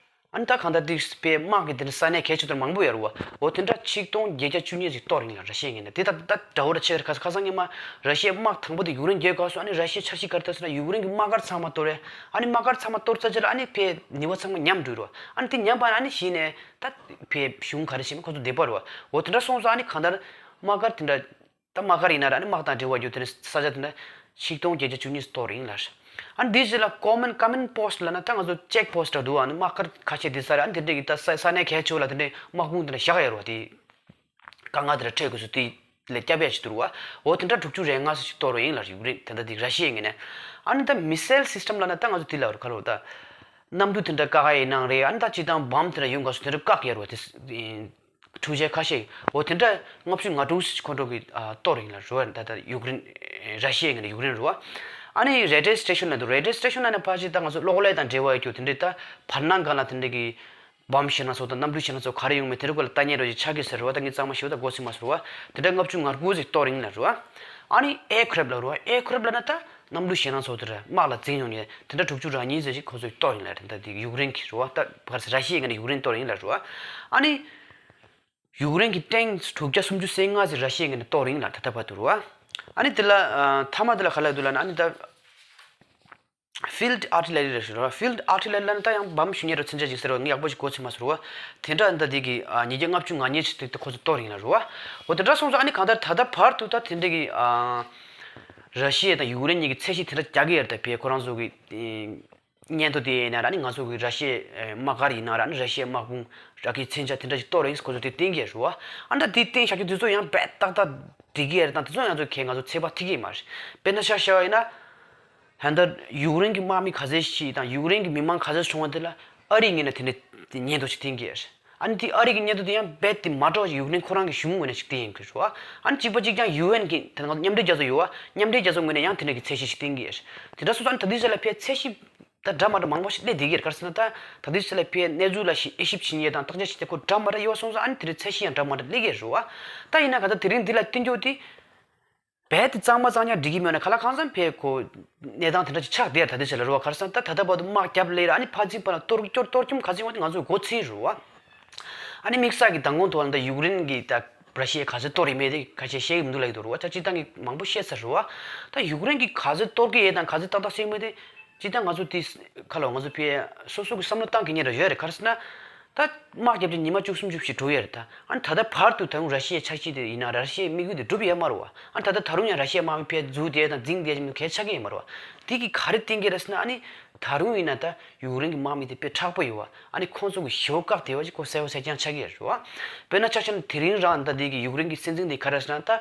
ཨ་ནི་ད་གང་ལྟར་དེ་པའི་དམག་གི་དེ་འདྲ་ས་གནས་གལ་ཆེ་དེ་མང་པོ་ཡོད་རུ་བ། འོ་དེ་འདྲ་ཆིག་སྟོང་བརྒྱད་བརྒྱ་བཅུ་གཉིས་ཅིག་གཏོར་ཡིན་ལ། ར་ཤི་ཡའི་ངོས་ནས་དེ་ད་ད་འདྲ་བོ་ར་ཆེ་བར་ཁ་ཁ་སང་ཉི་མ་ར་ཤི་ཡའི་དམག་དང་པོ་དེ་ཡུཀ་རེན་རྒྱལ་ཁབ་སུ། ཨ་ནི་ར་ཤི་ཡའི་འཆར་གཞི་ག་རེ་ད་ཟེར་ན། ཡུཀ་རེན་གྱི་དམག་སྒར་ཚང་མ་གཏོར་རེད། ཨ་ནི་དམག་སྒར་ཚང་མ་གཏོར་ཚར་རྗེས་ལ་ཨ་ནི་ཕའི་ནུས་པ་ཚང་མ་ཉམས་འགྲོ་རུ་བ། ཨ་ནི་དེ་ཉམས་པ་ཨ་ནི་གཞི་ནས་ད་ཕའི་གཞུང་ག་རེ་བྱས་ན་ཁོ་ཚོ་བསྡད་པ་རུ་བ། འོ་དེ་འདྲ་སོང་ཙང་ཨ་ནི་གང་ལྟར་དམག་སྒར་དེ་འདྲ། ད་དམག་སྒར་ཡིན་ན་ར། ཨ་ནི་དམག་དང་འབྲེལ་བ་ཡོད་དེ་ནི་ས་ཆ་དེ་འདྲ་ཆིག་སྟོང་བརྒྱད་བརྒྱ་བཅུ་གཉིས་གཏོར་ཡིན་ལ། ཨ་ནི་དེ་རྗེས་ལ་ཀོ་མན་ཀོ་མན་པོ་སི་ཊི་ལབ་ན་ད་ང་ཚོ་ཅེག་པོ་སི་ཊི་འདྲ་འདུག་ཨ་ནི་དམག་སྒར་ཁ་ཤས་དེ་ས་རེད། ཨ་ནི་དེ་འདྲ་གི་ད་ས་ས་གནས་གལ་ཆེ་བ་ལ་དེ་འདྲའི་དམག་དཔུང་དེ་འདྲ་བཞག་ཡོད་རེད་བ། དེ་དཀའ་ངལ་དེ་འདྲ་འཕྲད་དགོས་ཚུལ་དེ་ལས་སྐྱབས་ཡ་ཞིག་འདུག་རུ་བ། འོ་དེ་འདྲ་དྲུག་ཅུ་རེ་ལྔ་ཙམ་ཞིག་གཏོར་རོ་ཡིན་ལ། ཡུཀ་རེན་དེ་འདྲ་དེ་ར་ཤི་ཡའི་ངོས་ནས། ཨ་ནི་ད་མི་སེལ་སིས་ཊམ་ལབ་ན་ད་ང་ཚོ་དེ་ལ་རུ་ཁ་ལོ་ད། གནམ་གྲུ་དེ་འདྲ་བཀག་ཡ་ཡིན་ནའང་རེད། ཨ་ནི་ད་སྤྱིར་བཏང་བམ་དེ་འདྲ་ཡོང་དགོས་སུ་དེ་འདྲ་བཀག་ཡ་རེད་བ། དེ་འཕྲུལ་ཆས་ཁ་ཤས་འོ་དེ་འདྲ་ལྔ་བཅུ་ང་དྲུག་ཁོ་འགྲོ་གི་གཏོར་ཡིན་ལ་རེད་བ། ད་ད་ཡུཀ་རེན་ར་ཤི་ཡའི་ངོས་ནས་ཡུཀ་རེན་རེད་བ། ཨ་ནི་རེ་ཌི་ཡོ་སི་ཊེ་ཤན་ལ་འདུག་རེ་ཌི་ཡོ་སི་ཊེ་ཤན་ལ་ནི་ཕལ་ཆེར་ད་ང་ཚོ་གློག་ཀླད་དང་འབྲེལ་བ་ཡོད་རྒྱུ་དེ་འདྲའི་ད་བར་སྣང་སྒང་ལ་དེ་འདྲའི་གི་བམ་ཤི་ན་ཚོ་དང་གནམ་གྲུ་ཤི་ན་ཚོ་ག་རེ་ཡོང་མེད་དེ་འདྲའི་སྐོར་ལ་ལྟ་མཁན་རོ་ཅིག་ཆགས་ཀྱི་ཟེར་རེད་བ། ད་ངས་གཙང་མ་ཞུ་བ་ད་མགོ་ཚོས་མ་ཟེར་བ། དེ་འདྲ་ལྔ་བཅུ་ང་དགུ་ཟིག་གཏོར་ཡིན་ལ་རེད་བ། ཨ་ནི་ཨེར་ཀེ་རེཕ་ལ་རེད་བ། ཨེར་ཀེ་རེཕ་ལ་ན་ད་གནམ་གྲུ་ཤི་ན་ཚོ་དེ་འདྲ་དམག་ལ་འཛིང་ཡོང་ནས་དེ་འདྲ་དྲུག་ཅུ་རེ་གཉིས་ཟིག་ཅིག་ཁོ་ཚོས་གཏོར་ཡིན་ལ་རེད། ད་དེ་ཡུཀ་རེན་གྱི་རེད་བ། ད་ག་རེ་ཟེར་ར་ཤི་ཡའི་ངོས་ནས་ཡུཀ་རེན་གཏོར་ཡིན་ལ་རེད་བ། ཨ་ནི་ཡུཀ་རེན་གྱི་ཊེང་དྲུག་བརྒྱ་སུམ་ཅུ་སོ་ལྔ་ཟིག་ར་ཤི་ཡའི་ངོས་ནས་གཏོར་ཡིན་ལ་ད་ལྟ་བར་དུ་རེད་བ། ཨ་ནི་དེ་ལ་ཨ་མཐའ་མ་དེ་ལ་ག་ལ་འདུག་ལ་ན། ཨ་ནི་ད་ཕིལ་ཌི་ཨར་ཊི་ལེ་རི་རེད་ཤག་རེད་བ། ཕིལ་ཌི་ཨར་ཊི་ལེ་རི་ལ་ནི་ད་ཡང་བམ་ཤི་ཉེ་རུ་ཚན་ཆ་ཅིག་ཟེར་བ། ངས་ཡག་པོ་ཞིག་མགོ་ཚོས་མ་ཟེར་བ། དེ་འདྲ་ཨ་ནི་ད་དེ་གི་ཨ་ཉིས་བརྒྱ་ལྔ་བཅུ་ང་གཉིས་ཅིག་དེ་ཁོ་ཚོས་གཏོར་ཡིན་ལ་རེད་བ། འོ་དེ་འདྲ་སོང་ཙང་ཨ་ནི་གང་ལྟར་ད་ལྟ་བར་དུ་ད་དེ་འདྲ་གི་ཨ་ར་ཤི་ཡ་དང་ཡུཀ་རེན་གཉིས་ཀྱི་ཚད་གཞི་དེ་འདྲ་རྒྱག་གི་ཡོད་རེད། ད་བས་ཁོ་རང་ཚོ་གི་ཨེ་སྙན་ཐོ་དེ་ཡིན་ན་ར་ནི་ང་ཚོ་གི་ར་ཤི་ཡའི་དམག་སྒར་ཡིན་ན་ར་ནི་ར་ཤི་ཡའི་དམག་དཔུང་ར་གི་མཚོན་ཆ་དེ་འདྲ་ཞིག་གཏོར་ཡིན་ཁོ་ཚོ་དེ་བསྟན་གྱི་རེད་བ། ཨ་འདྲ་དེ་བསྟན་བཞག་རྒྱུ་དེ་ཚོ་ཡང་རྦད་ཏག་ཏག་འགྲིག་གི་རེད་དང་དེ་ཚོ་ང་ཚོ་ཁས་ང་ཚོ་ཚོད་དཔག་ཐིག་གི་མ་རེད། དཔེར་ན་ཆ་བཞག་པ་ཡིན་ན་ཧན་ད་ཡུཀ་རེན་གྱི་དམག་མི་ག་ཚད་ཞིག་དང་ཡུཀ་རེན་གྱི་མི་མང་ག་ཚད་བྱུང་བ་དེ་ལ་ཨ་རིའི་ངོས་ནས་དེ་འདྲ་སྙན་ཐོ་ཞིག་བསྟན་གྱི་རེད། ཨ་ནི་དེ་ཨ་རི་གི་སྙན་ཐོ་དེ་ཡང་རྦད་དེ་མ་འདྲ་བ་ཞིག་ཡུཀ་རེན་ཁོ་རང་གི་གཞུང་ངོས་ནས་ཞིག་བསྟན་ཡིན་དགོས་རེད་བ། ཨ་ནི་གཅིག་པ་གཅིག་ཀྱང་ཡུ་ཨེན་གྱི་དེ་ནང་མཉམ་འབྲེལ་རྒྱལ་ཚོགས་ཡོད་བ། མཉམ་འབྲེལ་རྒྱལ་ཚོགས་ངོས་ནས་ཡང་དེ་འདྲ་གི་ཚད་གཞི་ཞིག་བསྟན་གྱི་ཡོད་རེད། དེ་འདྲ་སོང་ཙང་ཨ་ནི་ད་ལྟའི་ཆ་ལ་ཕའི་ཚད་གཞི་ད་འདྲ་མ་འདྲ་མང་པོ་ཞིག་སླེབས་བསྡད་ཀྱི་རེད། ག་རེ་ཟེར་ན་ད་ད་ལྟའི་ཆ་ལ་ཕའི་གནས་ཚུལ་ལ་ཞིག་དབྱེ་ཞིབ་བྱེད་མཁན་དང་བརྟག་དཔྱད་བྱེད་མཁན་ཁོ་འདྲ་མ་འདྲ་ཡོད་པ་སོང་ཙང་ཨ་ནི་དེ་འདྲའི་ཚད་གཞི་ཡང་འདྲ་མ་འདྲ་སླེབས་ཀྱི་རེད་བ། ད་ཡིན་ན་ག་ད་དེ་རིང་འདི་ལ་བསྟན་རྒྱུ་དེ། རྦད་དེ་གཙང་མ་གཙང་རྐྱང་འགྲིག་གི་མེད་ན་ག་ལ་གང་འཚམ་ཕའི་གོ་གནས་སྟངས་དེ་འདྲ་ཅིག་ཆགས་བསྡད་ད་ལྟའི་ཆ་ལ་རེད་བ། ག་རེ་ཟེར་ན་ད་ད་ལྟ་བར་དུ་དམག་རྒྱབ་ལས་ར་ཨ་ནི་ཕར་ཚིག་པ་ལ་གཏོར་གཏོར་གཏོར་སྐྱོན་ག་ཚིག་བ་དེ་ང་ཚོས་མགོ་ཚོས་རེད་བ། ཨ་ནི་དམིགས་བསལ་གྱི་མདང་དགོང་ཐོག་ལ་ད་ཡུཀ་རེན་གྱི་ད་ར་ཤི་ཡས་ག་ཚོད་གཏོར་ཡོད་མེད་དེ་ཁ་ཤས་བཤད་ཀྱི་མི་འདུག་ལབ་ཀྱི་འདུག་རེད་བ། ད་སྤྱིར་བཏང་གི་མང་པོ་བཤད་ཚར་རེད་བ། ད་ཡུཀ་རེན་གྱི་ག་ཚོད་གཏོར་གྱི་ཡོད་དང་ག་ཚོད་ཏག་ཏག་བཤད་མེད་དེ་སྤྱིར་བཏང་ང་ཚོ་དེ་ཁ་ལོ་ང་ཚོ་ཕའི་སོ་སོ་གི་བསམ་བློ་བཏང་གི་ཉེ་ར་ཡོད་རེད། ག་རེ་ཟེར་ན། ད་དམག་རྒྱབ་ཀྱི་ཉི་མ་བཅུ་གསུམ་བཅུ་བཞི་འགྲོ་ཡོད་རེད་ད། ཨ་ནི་ད་ལྟ་བར་དུ་ད་རུང་ར་ཤི་ཡའི་འཆར་གཞི་དེ་ཡིན་ན་ར་ཤི་ཡའི་དམིགས་ཡུལ་དེ་འགྲུབ་ཡོད་མ་རེད་བ། ཨ་ནི་ད་ལྟ་ད་རུང་ཡང་ར་ཤི་ཡའི་དམག་མི་ཕེབས་འཛུལ་བསྡད་དང་འཛིང་བསྡད་ཀྱི་མི་གལ་ཆགས་ཀྱི་ཡོད་མ་རེད་བ། དེ་གི་ག་རེ་བསྟན་གྱི་རེད་ཟེར་ན་ཨ་ནི་ད་རུང་ཡིན་ན་ད་ཡུཀ་རེན་གྱི་དམག་མི་དེ་དཔེ་མཁྲེགས་པོ་ཡོད་བ། ཨ་ནི་ཁོང་ཚོ་གི་ཞེ་པོ་བཀག་བསྡད་པ་ཅིག་ཁོ་གསལ་པོ་གསལ་རྐྱང་ཆགས་ཀྱི་ཡོད་རེད་བ། དཔེར་ན་ཆ་བཞག་ན་དེ་རིང་རང་ད་དེ་གི་ཡུཀ་རེན་གྱི་སྲིད་འཛིན་དེ་ག་རེ་ཟེར་ན་ད།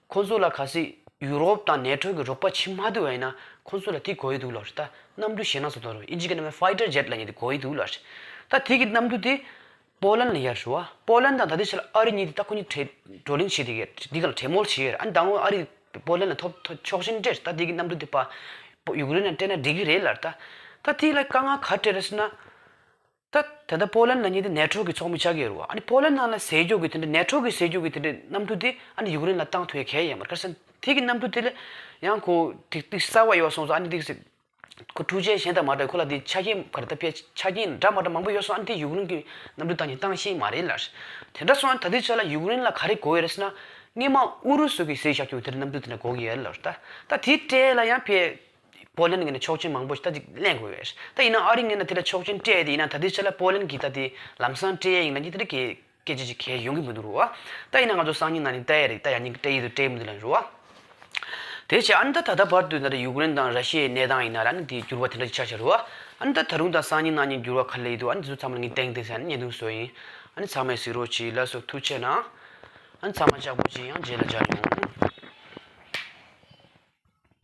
ཁོ་ཚོ་ལ་གལ་སྲིད་ཡུ་རོབ་དང་ནེ་ཊོ་གི་རོགས་པ་བྱེད་མ་ཐུབ་པ་ཡིན་ན་ཁོ་ཚོ་ལ་དེ་དགོས་ཀྱི་འདུག་ལབ་རེད་ད། གནམ་གྲུ་ཞེད་སྣང་བཟོ་དང་རེད། ཨིན་ཇི་སྐད་ནང་ཕའི་ཊར་ཇེཊ་ལབ་མཁན་དེ་དགོས་ཀྱི་འདུག་ལབ་རེད། ད་དེ་གི་གནམ་གྲུ་དེ་པོ་ལན་ལ་ཡར་ཞུ་བ། པོ་ལན་དང་ད་ལྟའི་ཆ་ལ་ཨ་རི་གཉིས་དེ་ད་ཁོ་གཉིས་བྲོ་བྲོ་གླེང་བྱེད་དེ་གི་འདི་ག་ལ་གྲོས་མོལ་བྱེད་ཡོད་རེད། ཨ་ནི་ད་འོ་ཨ་རི་པོ་ལན་ལ་ཐོབ་ཐོབ་ཆོག་མཆན་སྤྲད་རེད། ད་དེ་གི་གནམ་གྲུ་དེ་པ་པོ་ཡུཀ་རེན་ལ་སྤྲད་ན་འགྲིག་གི་རེད་ལབ་རེད་ད། ད་དེ་ལ་དཀའ་ངལ་ག་རེ་འཕྲད་རེད་ཟེར་ན། ད་ད་ལྟ་པོ་ལན་ལབ་མཁན་དེ་ནེ་ཊོ་གི་ཚོགས་མི་ཆགས་ཀྱི་ཡོད་རེད་བ། ཨ་ནི་པོ་ལན་ནང་ལ་ཟས་རྒྱུ་གི་དེ་འདྲ་ནེ་ཊོ་གི་ཟས་རྒྱུ་གི་དེ་འདྲ་གནམ་གྲུ་དེ་ཨ་ནི་ཡུཀ་རེན་ལ་བཏང་ཐུབ་ཡ་གལ་ཡོད་མ་རེད། ག་རེ་ཟེར་ན་དེ་གི་གནམ་གྲུ་དེ་ལ་ཡང་ཁོ་ཏིག་ཏིག་གསར་བ་ཡོད་པ་སོང་ཙང་ཨ་ནི་ཏིག་ཙམ་ཁོ་འཕྲུལ་ཆས་གཞན་དང་མ་འདྲ་བའི་ཁོ་ལ་དེ་ཆ་རྐྱེན་ག་རེ་ད་ཕའི་ཆ་རྐྱེན་འདྲ་མ་འདྲ་མང་པོ་ཡོད་སོང་། ཨ་ནི་དེ་ཡུཀ་རེན་གི་གནམ་གྲུ་བཏང་ཉིན་བཏང་ཤེས་མ་རེད་ལབ་རེད། དེ་འདྲ་སོང་ཨ་ནི་ད་ལྟའི་ཆ་ལ་ཡུཀ་རེན་ལ་ག་རེ་དགོས་ཡོད་རེད་ཟེར་ན་སྔོན་མ་ཨུ་རུ་སུ་གི་ཟས་བཞག་རྒྱུ་དེ་འདྲ་གནམ་གྲུ་དེ་འདྲ་དགོས་ཀྱི་ཡོད་ལབ་རེད་ད། ད་དེ་སྤྲད་ལ་ཡང་ཕའི་པོ་ལན་ངོས་ནས་ཆོག་མཆན་མང་པོ་ཞིག་ད་ཅིག་ལེན་དགོས་ཡོད་རེད། ད་ཡིན་ན་ཨ་རི་ངོས་ནས་དེ་ལ་ཆོག་མཆན་སྤྲད་དེ་ཡིན་ན་ད་ལྟའི་ཆ་ལ་པོ་ལན་གྱིས་ད་དེ་ལམ་སང་སྤྲད་ཡ་ཡིན་ན་ཅི་དེ་འདྲ་སྐད་སྐད་ཆ་ཅིག་གས་ཡོང་གི་མི་འདུག་རུ་བ། ད་ཡིན་ན་ང་ཚོ་སང་ཉིན་གནངས་ཉིན་ལྟ་ཡ་རེད། ད་ཡང་ཉིན་སྤྲད་ཡི་འདུག་སྤྲད་མི་འདུག་ལབ་རུ་བ། དེ་བྱས་ཨ་ནི་ད་ད་ལྟ་བར་དུ་ད་ལྟ་ཡུཀ་རེན་དང་ར་ཤི་ཡའི་གནས་སྟངས་ཡིན་ན་ར་ཨ་ནི་དེ་འགྱུར་བ་དེ་འདྲ་ཅིག་ཆགས་ཤག་རུ་བ། ཨ་ནི་ད་ད་རུང་ད་སང་ཉིན་གནངས་ཉིན་འགྱུར་བ་ག་རེ་སླེབས་ཡི་འདུག་ཨ་ནི་དེ་ཚོ་ཚང་མ་ངས་ཏན་ཏན་ཟེར་ཨ་ནི་བརྙན་ཐུང་བཟོས་ཡིན། ཨ་ནི་ཚང་མས་གཟིགས་རོགས་གྱིས། ལགས་སོ་ཐུགས་རྗེ་གནང་། ཨ་ནི་ཚང་མ་ལྕགས་པོ་གྱིས་ཡང་རྗེས་ལ་མཇལ་ཡོང་།